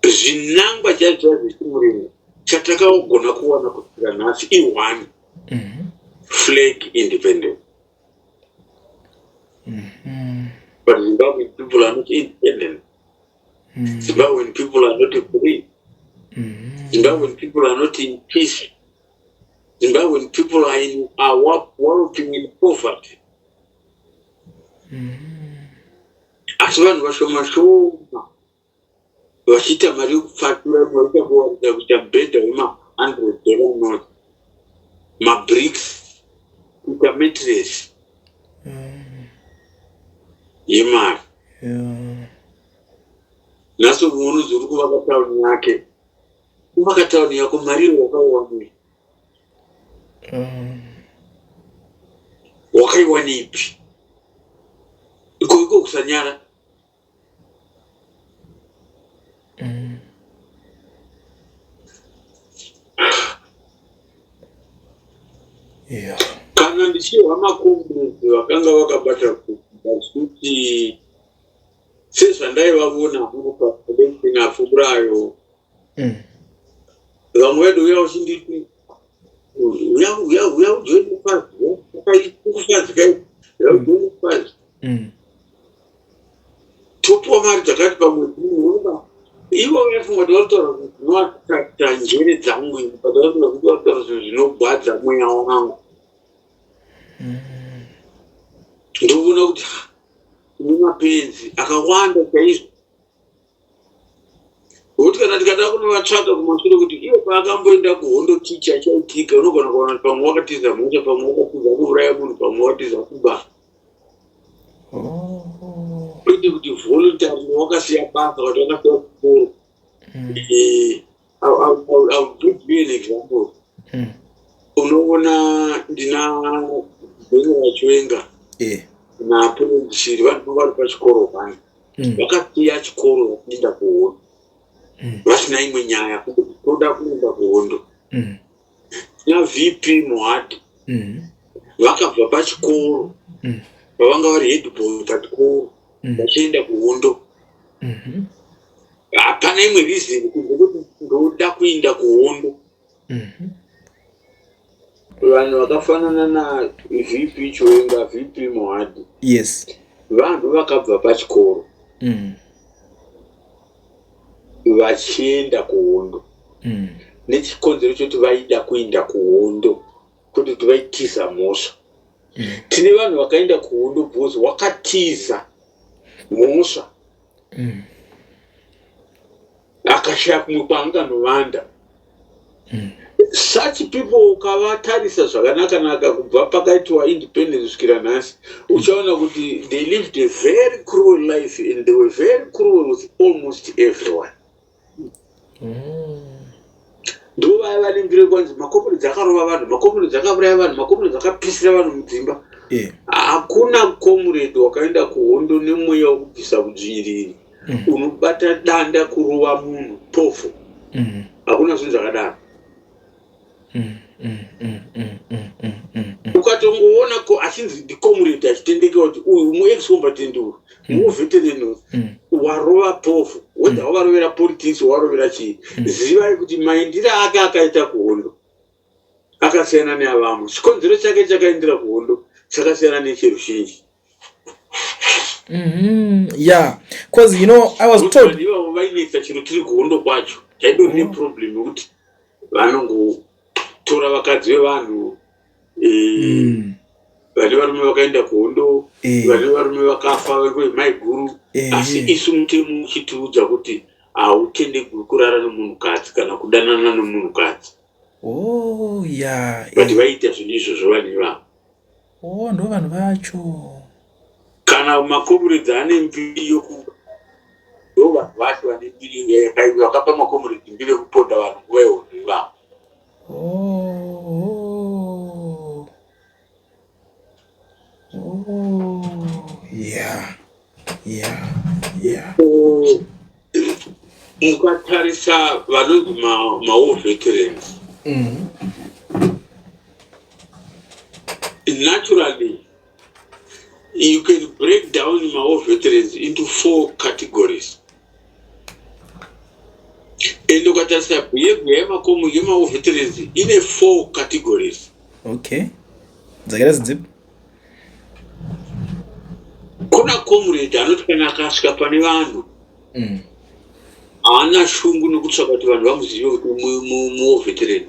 zvinangwa chaizvo chaizvo chimurimo chatakagona kuwana kusvika nhasi i1 flag independence. But Zimbabwean people are not independent. Zimbabwean people are not free. Zimbabwean people are not in peace. Zimbabwean people are wallowing in poverty. Asi vanhu vashoma shoma vachiita mari yekupfatura, vaita kuwanza kuita mubhedha wema$100 note, mabricks, kuita mattress yemari. Nhasi umwe unonzi uri kuvaka tauni yake. Kuvaka tauni yako, mari iyo wakaiwanei? Wakaiwanepi? Iko kusanyara. Kana ndichihwa macomrades vakanga vakabata kuti sezvandaivavona hangu paelection apfuurayo, vamwe vedu uya uchinditi, "Uya, uya, uya ujoine FAZ, kuFAZ kai, uya ujoine FAZ." Topiwa mari dzakati pamwedzi. Unoona ivo vaifunga kuti varikutaura kuti zvinoattracta njere dzangu ini, but varikuda kuti varikutaura zvinhu zvinogwadza mweya wangu. Ndoona kuti tine mapenzi akawanda chaizvo, nokuti kana tikada kunovatsvaka kumashure kuti ivo paakamboenda kuhondo chichi achaitika, unogona kuona kuti pamwe wakatiza mhosva, pamwe wakatiza kuuraya munhu, pamwe wakatiza kuba, kwete kuti voluntary wakasiya basa kuti wakasiya chikoro. I'll give you an example. Unoona ndina General Chiwenga naPresident Shiri, vanhu vari pachikoro vani, vakasiya chikoro vachienda kuhondo. Vasina imwe nyaya, kuti toda kuenda kuhondo. Tina VP Mohadi, vakabva pachikoro pavanga vari headboy pachikoro, vachienda kuhondo. Hapana imwe reason kunze kuti ndoda kuenda kuhondo. Vanhu vakafanana naVP Chiwenga, VP Mohadi, vanhu vakabva pachikoro vachienda kuhondo nechikonzero chekuti vaida kuenda kuhondo, kwete kuti vaitiza mhosva. Tine vanhu vakaenda kuhondo because wakatiza mhosva, akashaya kumwe kwaanganovanda. Such people, ukavatarisa zvakanaka-naka kubva pakaitwa independence kusvikira nhasi, uchaona kuti they lived a very cruel life and they were very cruel with almost everyone. Ndo vaya vane mbiri kwanzi macomrades akarova vanhu, macomrades akauraya vanhu, macomrades akapisira vanhu mudzimba. Hakuna comrade wakaenda kuhondo nemweya wekubvisa kudzvinyiriri unobata danda kurova munhu pofu. Hakuna zvinhu zvakadaro. Ukatongoona ko achinzi ndicomrade, achitendeka kuti uyu muex-combatant, uyu muveteran uyu, warova pofu, whether wavarovera politics, warovera chii, zivai kuti maindiro ake akaita kuhondo akasiyana neavamwe. Chikonzero chake chakaendera kuhondo chakasiyana necheruzhinji. Yeah, because I was told Vanhu ivavo vainetsa chiro tiri kuhondo kwacho chaidori neproblem yekuti vanongotora vakadzi vevanhu, vane varume vakaenda kuhondo, vane varume vakafa mai guru. Asi isu mutemo uchitiudza kuti hautendegwi kurara nemunhukadzi kana kudanana nemunhukadzi. But vaiita zvinhu izvozvo vanhu ivavo. Oh, ndo vanhu vacho. Kana macomrades ane mbiri yoku, ndo vanhu vacho vane mbiri vakapa macomrades mbiri yekuponda vanhu nguva yehondo ivavo. Oh. Yeah. Mukatarisa vanonzi mawar veterans, naturally you can break down mawar veterans into four categories, and ukatarisa behavior yemakomo yemawar veterans ine four categories. Okay, dzakaita sedzipi? Kuna comrade anoti kana akasvika pane vanhu, haana shungu nekutsvaka kuti vanhu vamuzive kuti muwar veteran.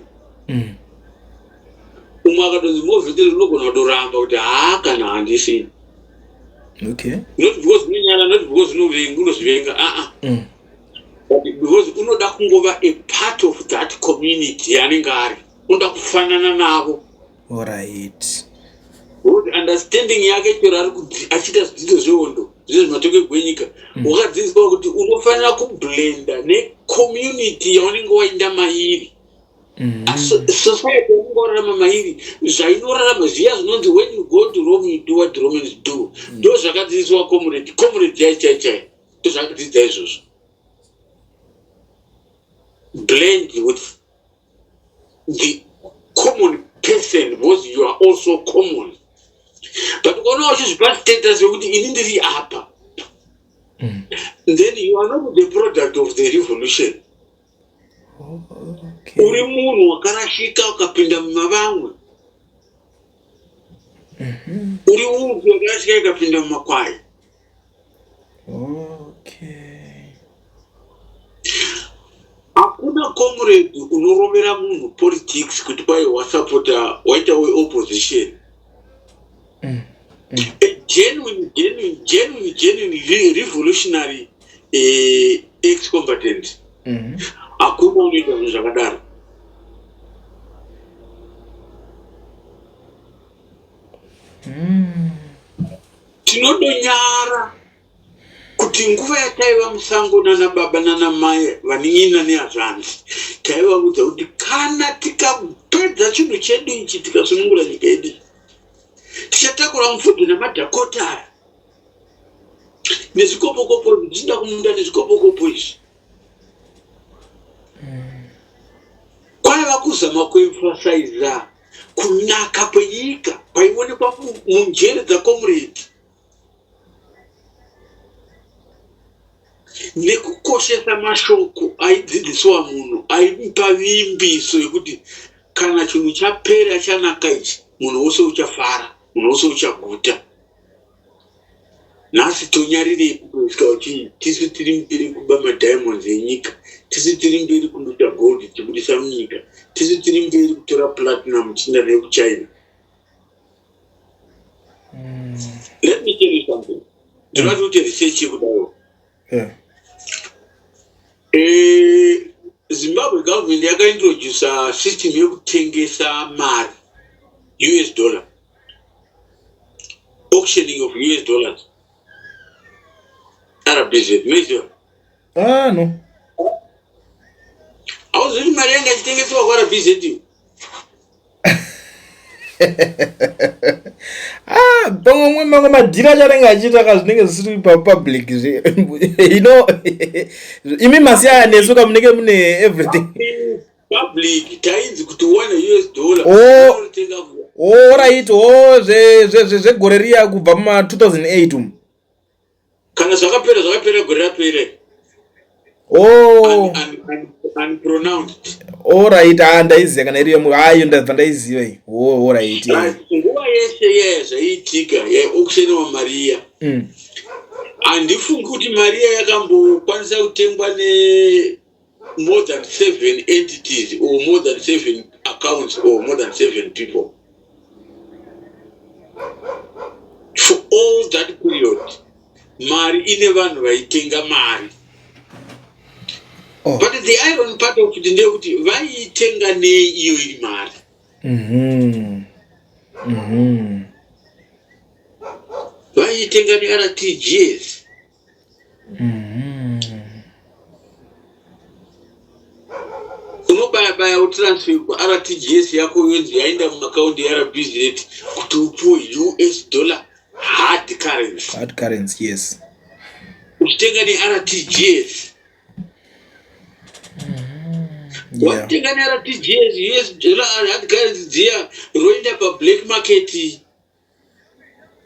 Umwe akatonzi muwar veteran, unogona kutoramba kuti haa, kana handisi. Not because unonyara, not because unovenga, unozvivenga, aa, but because unoda kungova a part of that community yaanenge ari, unoda kufanana navo. Because understanding yake, chero ari achiita zvidzidzo zvehondo zvizvo zvimatongerwo enyika, wakadzidziswa kuti unofanira kublenda necommunity yaunenge wainda mairi. Society yaunenge wararama mairi, zvainorarama zviya, zvinonzi when you go to Rome, you do what Romans do. Ndo zvakadzidziswa comrade. Comrade chai chai chai ndo zvakadzidza izvozvo, blend with the common person because you are also common. But ukaona uchizvipa status yekuti ini ndiri apa, then you are not the product of the revolution. Uri munhu wakarashika ukapinda mumavamwe. Uri upi wakarashika ikapinda mumakwai. Hakuna comrade unorovera munhu politics kuti kwai wasapota, waita weopposition. A genuine, genuine, genuine, genuine revolutionary ex combatant, hakuna unoita zvinhu zvakadaro. Tinodonyara kuti nguva yataiva musango nana baba nana mai, vanin'ina nehazvanzi, taivaudza kuti kana tikapedza chinhu chedu ichi, tikasunungura nyika yedu, tichatakura mupfudze namadhakota aya nezvikopokopo, zvichida kumunda nezvikopokopo izvi. Kwaiva kuzama kuemphasiza kunaka kwenyika kwaionekwa munjere dzacomrade nekukoshesa mashoko aidzidziswa munhu aimupa vimbiso yekuti kana chinhu chapera chanaka ichi, munhu wose uchafara, munhu wose uchaguta. Nhasi tonyarirei kusvika uchii tisu tiri mberi kuba madiamonds enyika, tisu tiri mberi kuloota gold tichibudisa munyika, tisu tiri mberi kutora platinum tichienda nayo kuChina? Let me tell you something. Ndinoda kuti research yekudaro. Zimbabwe government yakaintrodusa system yekutengesa mari, US dollar, auctioning of US dollars, RBZ, munoiziva? Ah, no. Hauzivi kuti mari yanga ichitengesewa kwaRBZ iyo? Ah, pamwe mamwe madhiri acho anenge achiita ka zvinenge zvisiri papublic zve. Imi masiyana nesu ka, munenge mune everything. Public tainzi kuti wane US dollar Oh. unotenga. Alright, oh, zvegore riya kubva muma 2008 umu. Kana zvakapera, zvakapera gore rapera. Oh. Unpronounced. Alright, ah, ndaiziva kana iri yemu, ayo ndabva ndaiziva iyi. Oh, alright, yeah. Right, nguva yese yaya zvaiitika yaiauctioniwa mariya, handifungi kuti mariya yakambokwanisa kutengwa ne more than seven entities or more than seven accounts or more than seven people for all that period. Mari ine vanhu vaitenga mari. Oh. But the iron part of it ndeyekuti vaiitenga nei iyo iri mari? Vaiitenga neRTGS. Unobaya baya utransfer kuRTGS yako, yonzi yaenda mumaakaundi yeRBZ kuti upiwe US dollar hard currency. Hard currency, yes. Uchitenga neRTGS. Watenga neRTGS US dollar hard currency dziya, roenda pablack market,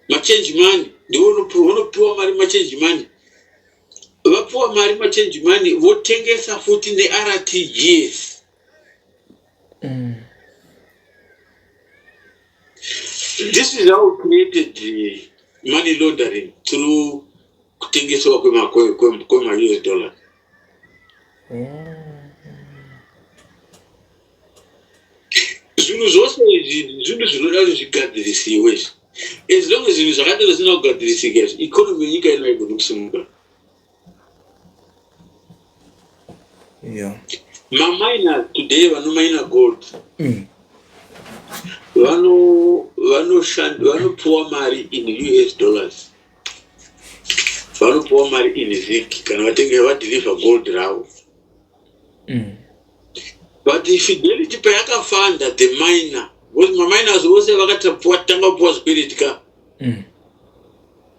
machange money, ndiwo unopiwa mari machange money. Vapiwa mari machange money, votengesa futi neRTGS. This is how we created money laundering through kutengeswa kwema-US dollar. Zvinhu zvose izvi zvinhu zvinoda kuti zvigadzirisiwe izvi. As long as zvinhu zvakadaro zvisina kugadzirisika izvi, economy yenyika ino haigoni kusimuka. Maminers today vanomaina gold vanopiwa mari in US dollars, vanopiwa mari in ZiG kana vatenge vadeliver gold ravo. But Fidelity payakafanda the miner, because maminers vose vakatapuwa tanga kupiwa zvikwereti ka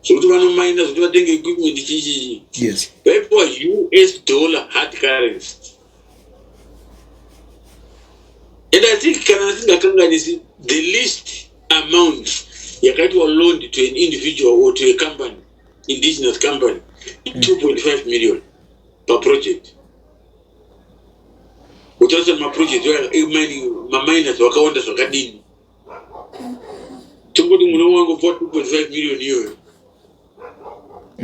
zvokuti vanomaina, zvokuti vatenge equipment, chichichi, vaipiwa US dollar hard currency. And I think, kana ndisingakanganisi, the least amount yakaitwa loaned to an individual or to a company, indigenous company, 2.5 million paproject. Utarisa maproject emining, maminers vakawanda zvakadini, tongoti muno wangopiwa 2.5 million iyoyo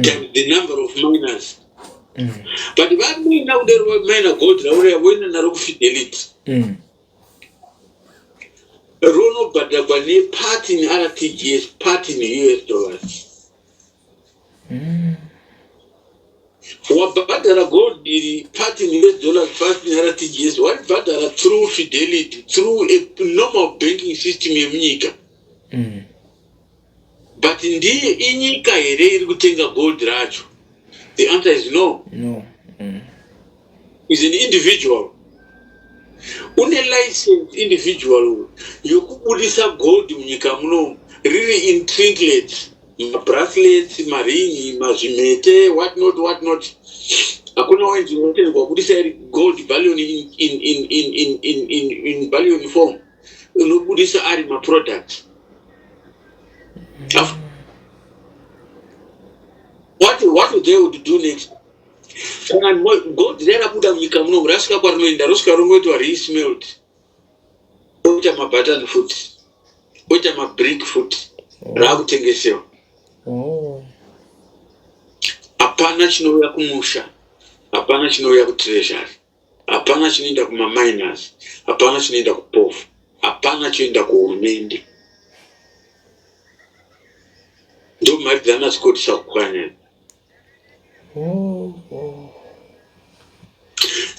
times the number of miners. But vamaina kudaro, vamaina gold rauya, voenda naro kuFidelity, ronobhadharwa nepart in RTGS, part in US dollars. Wabhadhara gold iri part in US dollars, part in RTGS, waribhadhara through Fidelity, through a normal banking system yemunyika. But ndiye inyika here iri kutenga gold racho? The answer is no. No. Is an individual une license, individual yokubudisa gold munyika munomu riri in trinkets, mabracelets, maringi, mazvimete, what not, what not. Hakuna. mawines unotenderwa kubudisa iri gold bullion in bullion form, unobudisa ari maproducts. What they would do next, kana gold rerabuda munyika muno, rasvika kwarinoenda, rosvika rongoitwa resmelt, oita mabhatani futi, oita mabrick futi, raakutengesewa. Hapana chinouya kumusha, hapana chinouya kutreasury, hapana chinoenda kumaminers, hapana chinoenda kupofu, hapana chinoenda kuhurumende. Ndo mari dzana Scott Sakupwanya.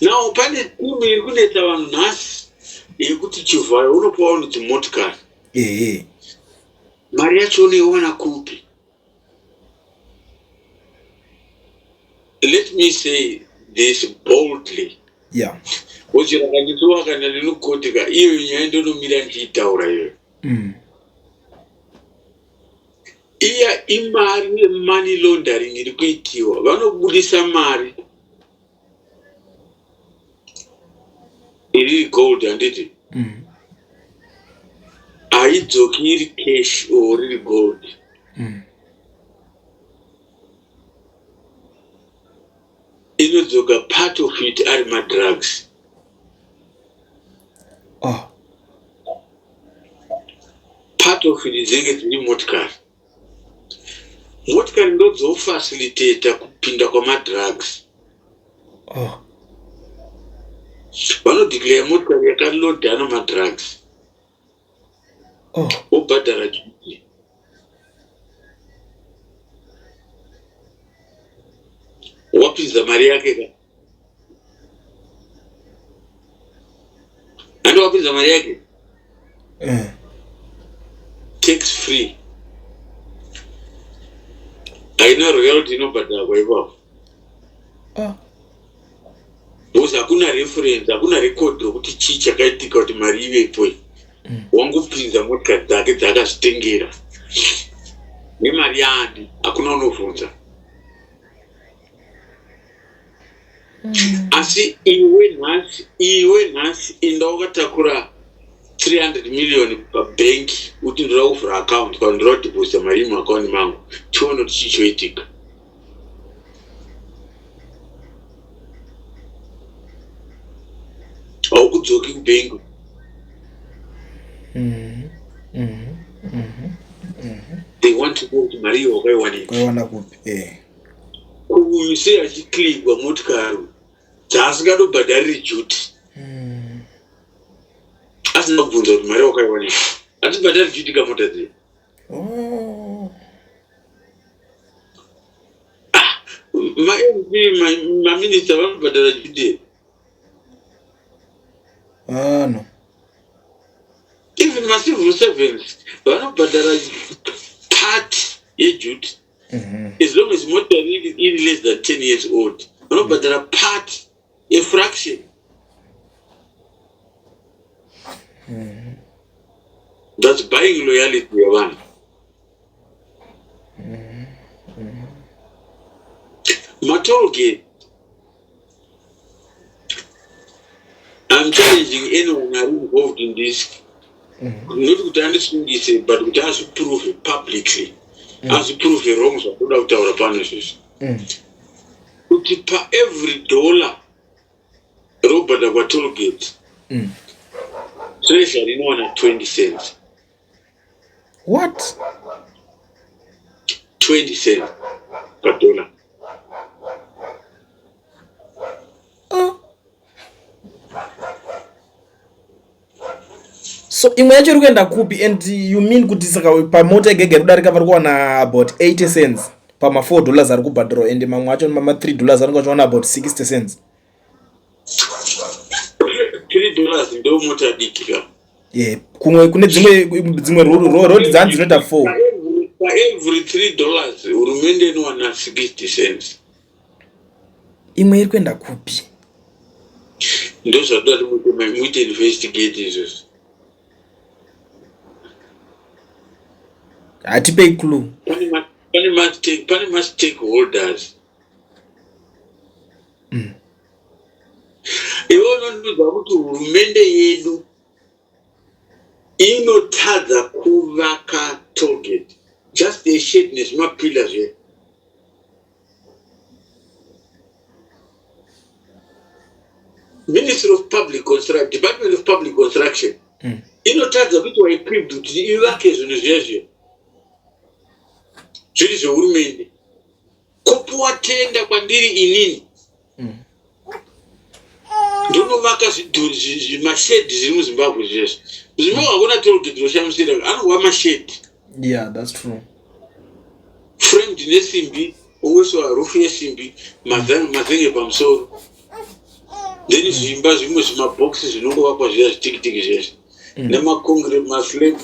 Now pane timu iri kunetsa vanhu nhasi yekuti Chivhayo unopiwa vanhu dzimotikari. Mari yacho unoiwana kupi? Let me say this boldly. Uchiranganyitsuwa kana ndinokotika iyo nyaya, ndonomira ndichiitaura iyoyo. Iya imari yemoney laundering iri kuitiwa. Vanobudisa mari iri gold, handiti? Haidzoki iri cash or riri gold. Inodzoka part of it ari madrugs. Part of it dzinenge dziri motikari. Motikari ndodzofacilitata kupinda kwamadrugs. Vanodeclare motikari yakalodha namadrugs, wobhadhara duty. Wapinza mari yake ka, handi wapinza mari yake? Tax free, haina royalty inobhadharwa ipapo. Because hakuna reference, hakuna record rokuti chii chakaitika kuti mari ivepo iyi. Wangopinza motikari dzake dzaakazvitengera nemari yaani, hakuna unobvunza. Asi iwe nhasi inda wakatakura 300 million pabhenki, uti ndoda kuvhura account kana ndoda kudhiposita mari muakaunti mangu, tione kuti chii choitika. Haukudzoki kubhenki. They want to know kuti mari iyo wakaiwanepi. Kwaiwana kupi? Uyu sei achiclearwa motikari dzaasingadobhadhariri duty, asina kubvunza kuti mari wakaiwanepi? Hatibhadhari duty kamota dzedu. MaMP, maminista vanobhadhara duty here? Ah, no. Even macivil servants vanobhadhara part yeduty. As long as mota iri less than 10 years old, vanobhadhara part, a fraction. That's buying loyalty yavanhu. Matollgate, I'm challenging anyone ari involved in this, not kuti andisungise, but kuti azviprove publicly, azviprove wrong zvakuda kutaura pano izvozvi, kuti paevery dollar robhadharwa tollgate, treasury inowana 20 cents. What? 20 cents padollar. So imwe yacho iri kuenda kupi? And you mean kuti saka pamota yegege kudarika vari kuwana about 80 cents pama4 dollars ari kubhadharwa, and mamwe acho mama3 dollars anenge achiwana about 60 cents? $3 ndo mota diki ka. Yeah, kumwe kune dzimwe road dzanzi dzinoita 4. Paevery $3 hurumende inowana 60 cents. Imwe iri kuenda kupi? Ndo zvatoda kuti muite investigate izvozvo. Hatipei clue. Pane mastakeholders. Iwe unondiudza kuti hurumende yedu inotadza kuvaka tollgate, just a shed nezvimapillar zve. Ministry of Public Construction, Department of Public Construction inotadza kuitwa equipped kuti ivake zvinhu zvezvo zviri zvehurumende. Kopuwa tenda kwandiri inini, ndonovaka zvidhuri, zvimashedhi zviri muZimbabwe zvezvo. MuZimbabwe hakuna tollgate roshamisira, anongova mashedhi. Yeah, that's true. Framed nesimbi, oiswa rufu yesimbi, mazenge pamusoro, then zvimba zvimwe zvimabhokisi zvinongovakwa zviya zvitikitiki zvezvi, nemaconcrete maslab,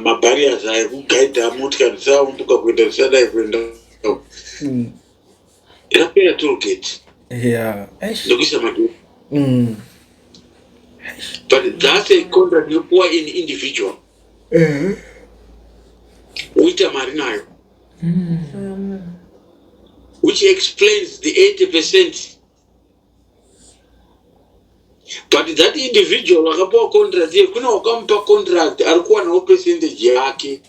mabarriers aya ekugaidha motikari dzisaumbuka kuenda, dzisadai kuenda. Rapera tollgate. Eish. Ndokuisa mageti. But that's a contract inopuwa in individual, uita mari nayo, which explains the 80%. But that individual akapiwa contract iye, kune wakamupa contract ari kuwanawo percentage yake.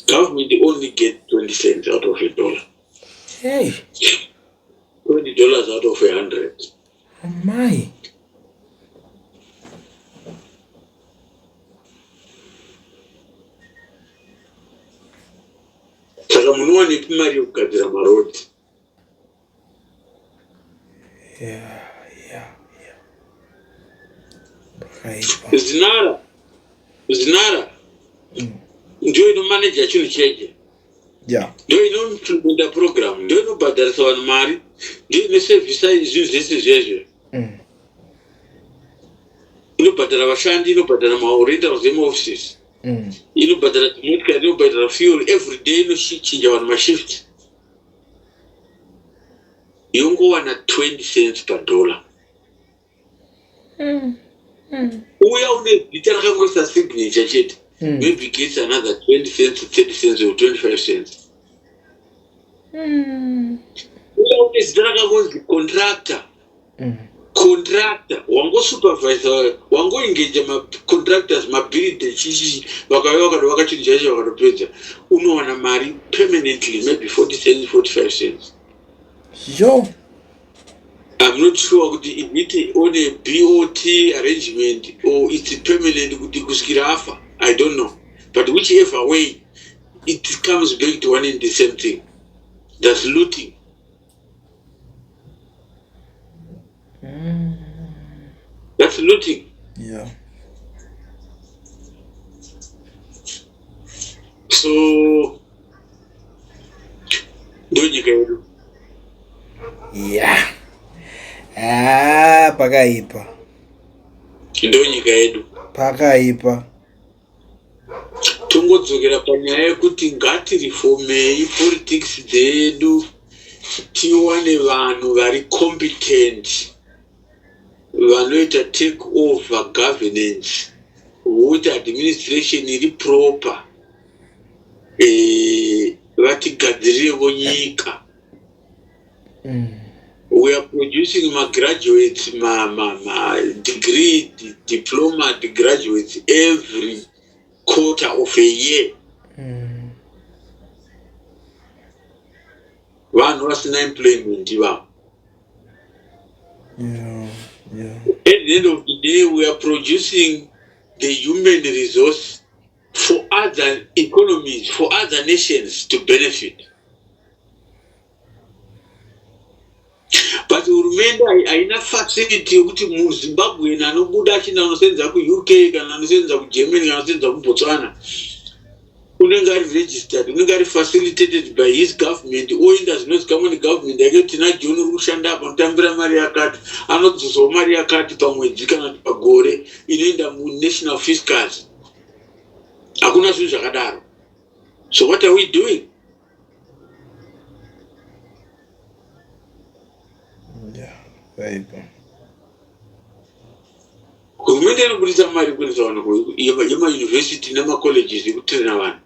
Government only get 20 cents out of a dollar. Hey. $20 out of 100. Oh my. Saka munowanepi mari yekugadzira marodhi? Yeah. Pakaipa. Zinara, Zinara ndiyo inomaneja chinhu cheche, ndiyo inoimplementa program, ndiyo inobhadharisa vanhu mari, ndiyo inosevhisa zvinhu zvese zvezvo. Inobhadhara vashandi, inobhadhara marentals emaoffices, inobhadhara dzimotikari, inobhadhara fuel every day, inochinja vanhu mashift, yongowana 20 cents padollar. Uya une zita rakangoisa signature chete, maybe gets another 20 cents, 30 cents or 25 cents. Uya une zita rakangonzi contractor, contractor wangosupervisa, wangoengaja macontractors, mabuilder, chichi, vakauya vakadovaka chinhu chaicho vakatopedza, unowana mari permanently, maybe 40 cents, 45 cents. Yo. I'm not sure kuti is it on a BOT arrangement or it's permanent kuti kusvikira afa. I don't know, but whichever way, it comes back to one and the same thing. That's looting. That's looting. So ndonyika yedu. Yeah. Ah, pakaipa. Ndonyika yedu. Pakaipa. Tongodzokera panyaya yekuti ngatireformei politics dzedu, tiwane vanhu vari competent vanoita take over governance, voita administration iri proper, vatigadzirirevo nyika. We are producing magraduates, ma degree, diploma graduates every quarter of a year, vanhu vasina employment ivavo. At the end of the day, we are producing the human resource for other economies, for other nations to benefit, but hurumende haina facility yekuti muZimbabwean anobuda achinda anosenza kuUK kana anosenza kuGermany kana anosenza kuBotswana, unenge ari registered, unenge ari facilitated by his government, oenda zvinozikamwa negovernment yake, tina John uri kushanda apa, anotambira mari yakati, anodzosawo mari yakati pamwedzi kana kuti pagore, inoenda munational fiscals. Hakuna zvinhu zvakadaro. So what are we doing? Yeah. Pakaipa. Hurumende inobudisa mari kuendesa vanhu yemayunivhesiti nemacolleges ekutraina vanhu.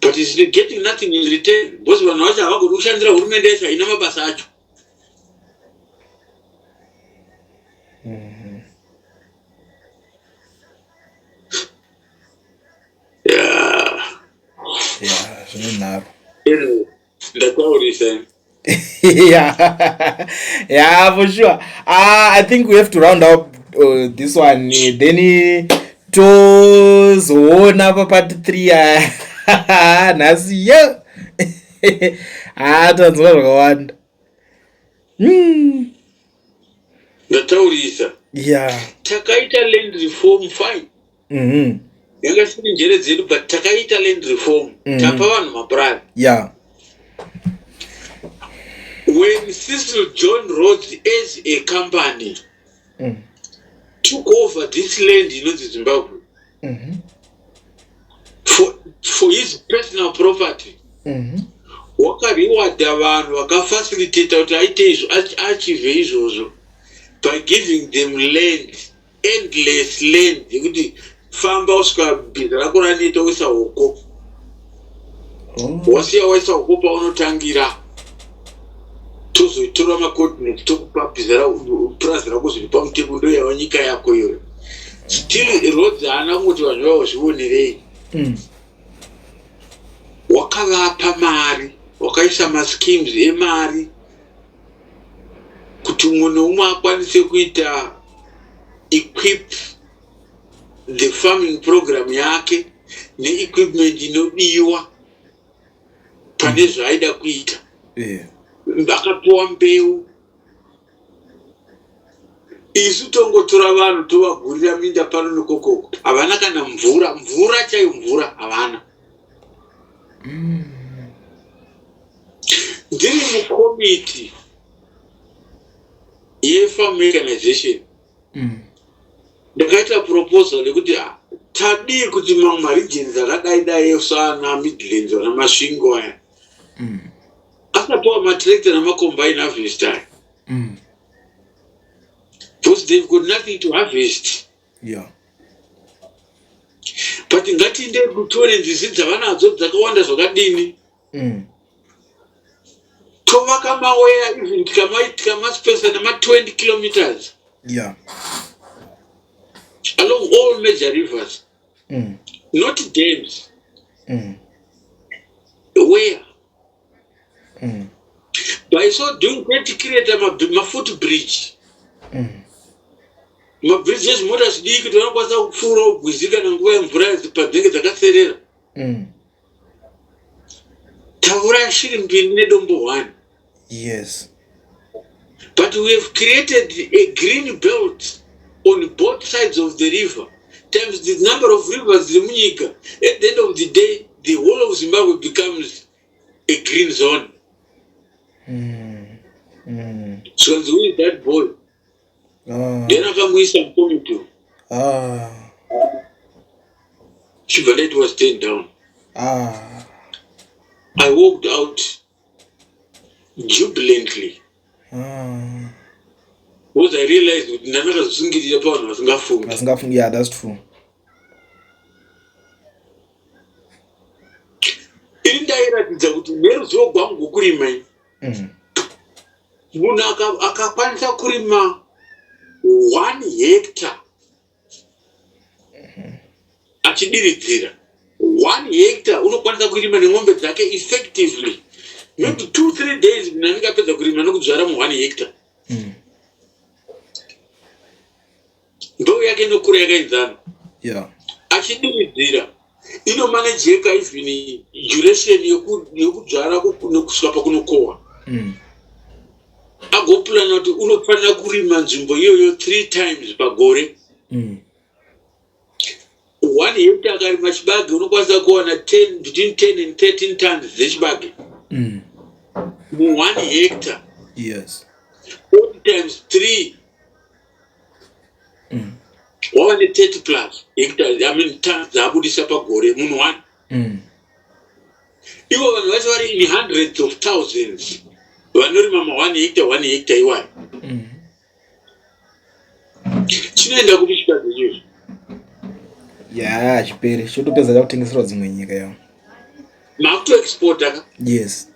But is getting nothing in return because vanhu vacho havagoni kushandira hurumende yacho, haina mabasa acho. Yeah. Yeah, zvine nharo. Anyway, ndataurisa. Yeah, for sure. I think we have to round up this one, then tozoona papart 3. Nhasi yo, ah, tanzwa zvakawanda. Ndataurisa. Takaita land reform, fine. Yanga isiri njere dzedu, but takaita land reform. Tapa vanhu mapurazi. When Cecil John Rhodes as a company took over this land inonzi Zimbabwe for his personal property, wakariwadha vanhu vakafacilitata kuti aite izvo, achieve izvozvo by giving them land, endless land yekuti famba usvika bhiza rako raneta, uisa hoko. Wasiya waisa hoko paunotangira, tozoitora macoordinates, tokupa bhiza, purazi rako zviri pamutemo, ndo yava nyika yako iyoyo. Still Rhodes haana kungoti vanhu vavo zvionerei. Wakavapa mari, wakaisa maschemes emari kuti umwe neumwe akwanise kuita equip the farming program yake neequipment inodiwa pane zvaaida kuita. Vakapiwa mbeu. Isu tongotora vanhu tovagurira minda pano nekokoko, havana kana mvura, mvura chaiyo, mvura havana. Ndiri mukomiti yefarm mechanization. Ndakaita proposal yekuti, ah, tadii kuti mamwe maregions akadai dai sana Midlands, vana Masvingo aya, asapiwa matractor namacombine harvest aya, because they've got nothing to harvest. But ngatiinde tione nzizi dzavanadzo dzakawanda zvakadini. Tovaka maweir, even tikamaspacer nema20 kilometers along all major rivers, not dams, where by so doing create mafoot bridge, mabridge ezvimota zvidiki kuti vanokwanisa kupfuura ugwizi kana nguva yemvura padzinenge dzakaserera. Tauraya shiri mbiri nedombo one. But we have created a green belt on both sides of the river times the number of rivers dziri munyika. At the end of the day, the whole of Zimbabwe becomes a green zone. Zvikanzi, "Who is that boy?" Then akamuisa mukomiti. Chibva ndaiti was turned down. I walked out jubilantly because I realized kuti ndandakazvisungirira pavanhu vasingafungi. Vasingafungi, yeah, that's true. Ini ndairatidza kuti neruzivo rwangu rwokurima ini, munhu akakwanisa kurima 1 hectare achidiridzira, 1 hectare unokwanisa kurima nemombe dzake effectively maybe 2-3 days. Munhu anenge apedza kurima nekudzvara mu1 hectare, mbeu yake inokura yakaenzana. Achidiridzira inomanejeka, even duration yekudzvara nekusvika pakunokohwa. Agopulana kuti unofanira kurima nzvimbo iyoyo three times pagore. 1 hectare akarima chibage, unokwanisa kuwana 10, between 10 and 13 tons dzechibage mu1 hectare. 40 times 3, wava ne30 plus hectares, I mean tons dzaabudisa pagore munhu one. Ivo vanhu vacho vari in hundreds of thousands vanorima ma1 hectare, 1 hectare iwayo. Chinoenda kupi chibage ichocho? Ya, chipere chotopedza chakutengeserwa dzimwe nyika ya. Makutoexporta ka? Yes.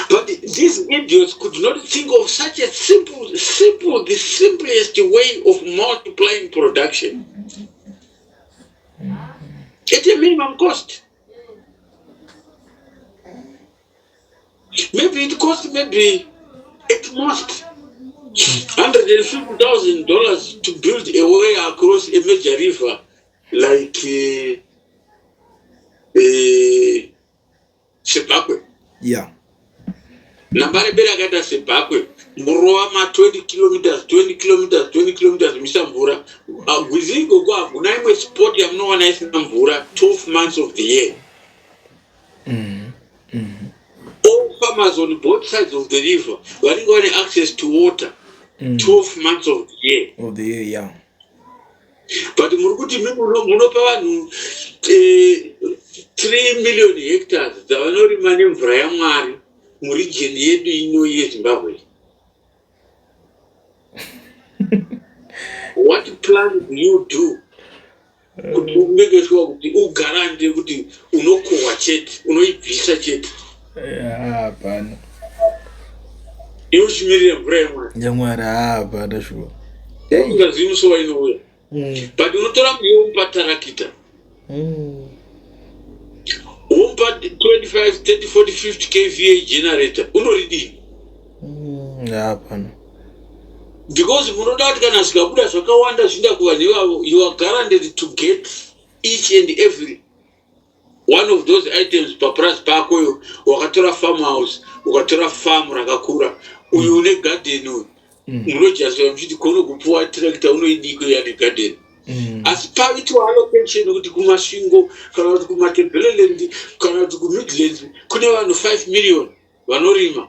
But these idiots could not think of such a simple, simple, the simplest way of multiplying production at a minimum cost. Maybe it costs maybe at most $150,000 to build a way across a major river like Sebakwe. Nambarebere akaita Sebakwe, murova ma 20 kilometers, 20 kilometers, 20 kilometers, misa mvura. Gwizi ikoko hakuna imwe spot yamunowana isina mvura 12 months of the year. All farmers on both sides of the river vanenge vane access to water 12 months of the year. Of the year, yeah. But muri kuti munopa vanhu 3 million hectares dzavanorima nemvura yaMwari muregion yedu ino yeZimbabwe. What plan do you do kuti umeke sure kuti ugarante kuti unokohwa chete, unoibvisa chete? Hapana. Iwe uchimirira mvura yaMwari. YaMwari, hapana sure. Ungazivi musi wainouya. But unotora muriwo womupa tarakita. Womupa 25, 30, 40, 50 kVA generator. Unoridini? Hapana. Because munoda kuti kana zvikabuda zvakawanda zvinda kuvanhu ivavo, you are guaranteed to get each and every one of those items papurazi pakoyo. Wakatora farmhouse, ukatora farm rakakura, uyu une garden uyu, munojasira muchiti kono kupuwa tractor unoidiko yani garden. Asi paitwa allocation kuti kuMasvingo kana kuti kuMatebeleland kana kuti kuMidlands kune vanhu 5 million vanorima,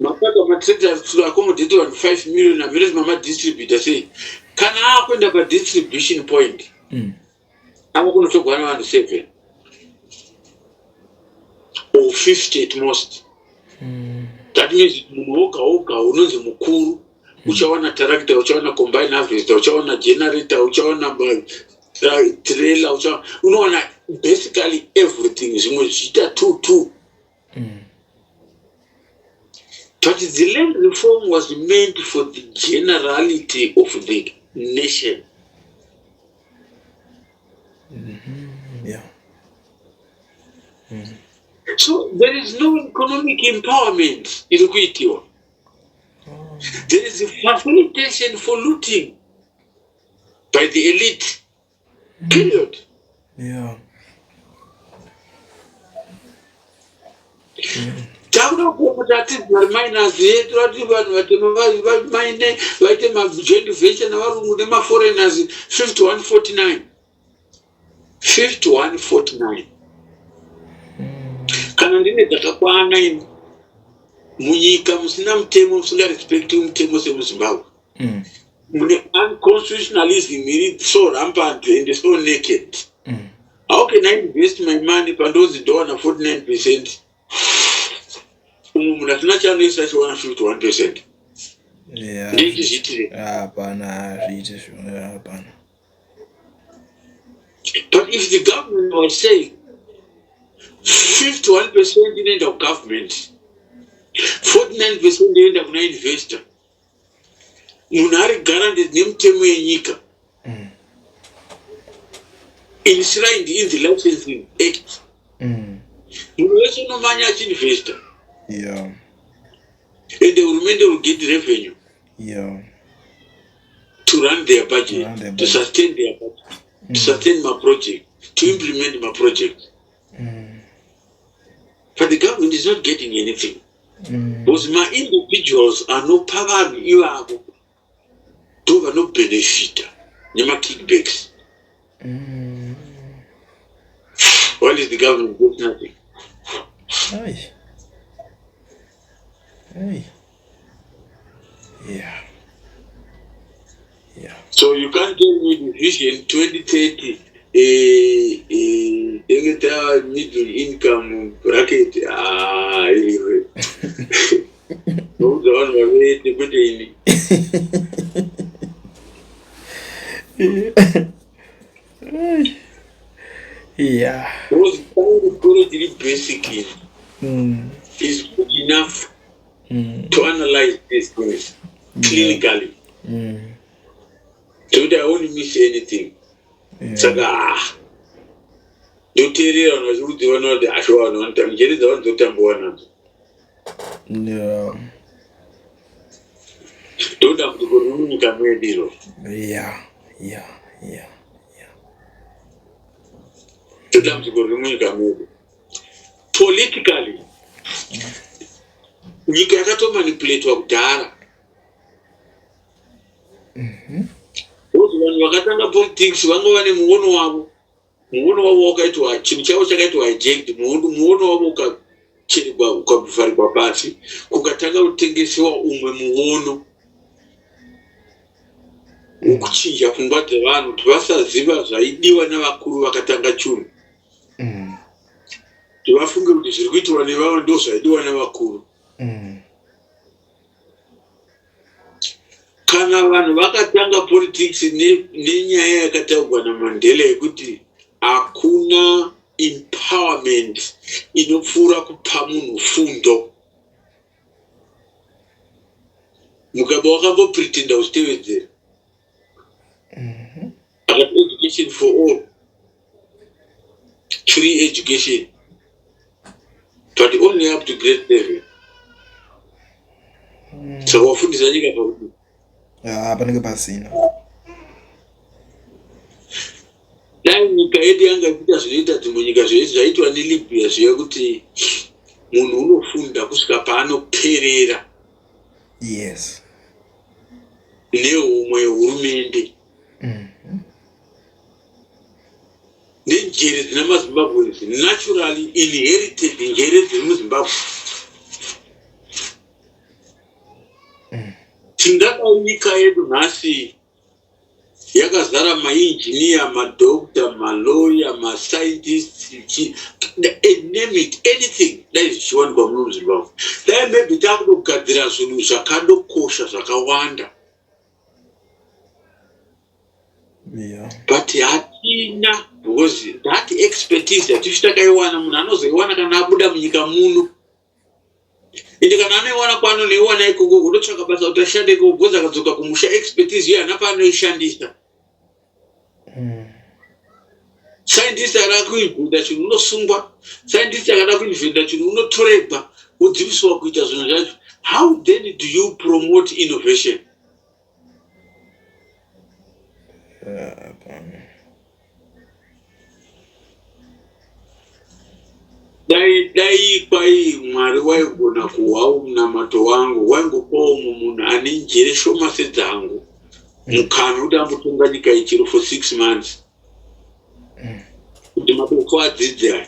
matsvaka matractors to accommodate vanhu 5 million, amirezi mamadistributor sei? Kana akuenda padistribution point, ava kunotogwa nevanhu 7 or 50 at most. That means munhu woga woga unonzi mukuru uchawana tarakita, uchawana combine harvester, uchawana generator, uchawana trailer, unowana basically everything, zvimwe zvichiita two two. But the land reform was meant for the generality of the nation. So there is no economic empowerment iri kuitiwa. There is a facilitation for looting by the elite, period. Takuda kuti hatidzi miners yedu, ati vanhu vatema vamaine vaite majoint venture navarungu nemaforeigners. 5149, 5149. Kana ndine dzakakwana ini, munyika musina mutemo, musingarespekti mutemo semuZimbabwe, mune unconstitutionalism iri so rampant and so naked, how can I invest my money pandonzi ndowana 49%, umwe munhu asina chaanoisa achiwana 51%? Ndichizviitire? Hapana, hazviiti zvo, hapana. But if the government was saying 51% inoenda kugovernment, 49% inoenda kuna investor, munhu ari guaranteed nemutemo yenyika enshrined in the Licensing Act, munhu wese unomanya achiinvesta and the hurumende will get revenue to run their budget, To run their to budget. sustain their budget, to sustain my project, to implement my project. But the government is not getting anything because my individuals anopa vanhu ivavo ndo vanobhenefita nemakickbacks. Why is the government get nothing? Ai. Ai. Yeah. So you can't tell me the Vision 2030 tenge middle income bracket. Ah, iwe. Noudza vanhu vavete kwete ini. Yeah. Because chikoro chiri basic is good enough to analyze these things clinically. Zvekuti I won't miss anything. Saka ndoteerera vanhu vachikudziva vanoti asho vanhu vanotamba njere dzavanhu dzotambiwa nadzo. Ndodambudziko riri munyika medu iro. Ndodambudziko riri munyika medu. Politically, nyika yakatomanipulatwa kudhara. Because vanhu vakatanga politics vanga vane muono wavo. Muono wavo wakaitwa, chinhu chavo chakaitwa hijacked, muono wavo ukachererwa, ukavharirwa pasi, kukatanga kutengesewa umwe muono wekuchinja pfungwa dzevanhu kuti vasaziva zvaidiwa nevakuru vakatanga chunhu. Kuti vafunge kuti zviri kuitwa nevavo ndo zvaidiwa nevakuru. Kana vanhu vakatanga politics nenyaya yakataurwa naMandela yekuti hakuna empowerment inopfuura kupa munhu fundo, Mugabe wakambopretenda uchitevedzera. Akati education for all, free education, but only up to grade 7. Saka wafundisa nyika pakuti Ah, panenge pasina. Dai nyika yedu yanga ichiita zvinoita dzimwe nyika, zvaitwa neLibya zviya, kuti munhu unofunda kusvika paanoperera nehomwe yehurumende nenjere dzina maZimbabweans, naturally inherited njere dziri muZimbabwe. Tingadai nyika yedu nhasi yakazara mainjiniya, madoctor, malawyer, mascientist, name it, anything, dai zvichiwanikwa muno muZimbabwe. Dai maybe takutogadzira zvinhu zvakadokosha zvakawanda. But hatina, because that expertise hatifi takaiwana. Munhu anozoiwana kana abuda munyika muno. Ende kana anoiwana kwaanonoiwana ikoko, unotsvaka basa kuti ashande ikoko, because akadzoka kumusha, expertise iyo hana paanoishandisa. Scientist akada kuinventa chinhu unosungwa. Scientist akada kuinventa chinhu unotoregwa, wodziviswa kuita zvinhu zvacho. How then do you promote innovation? Hapana. Dai kwai Mwari waigona kuhwawo munamato wangu, waingopawo mumwe munhu ane njere shoma sedzangu mukana kuti ambotonga nyika ichiro for 6 months, kuti madoko adzidze aya.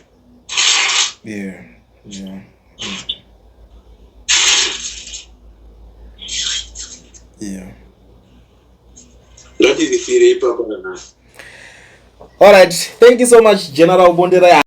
Ngatirisire ipapo nanhasi. All right, thank you so much, General Bondera.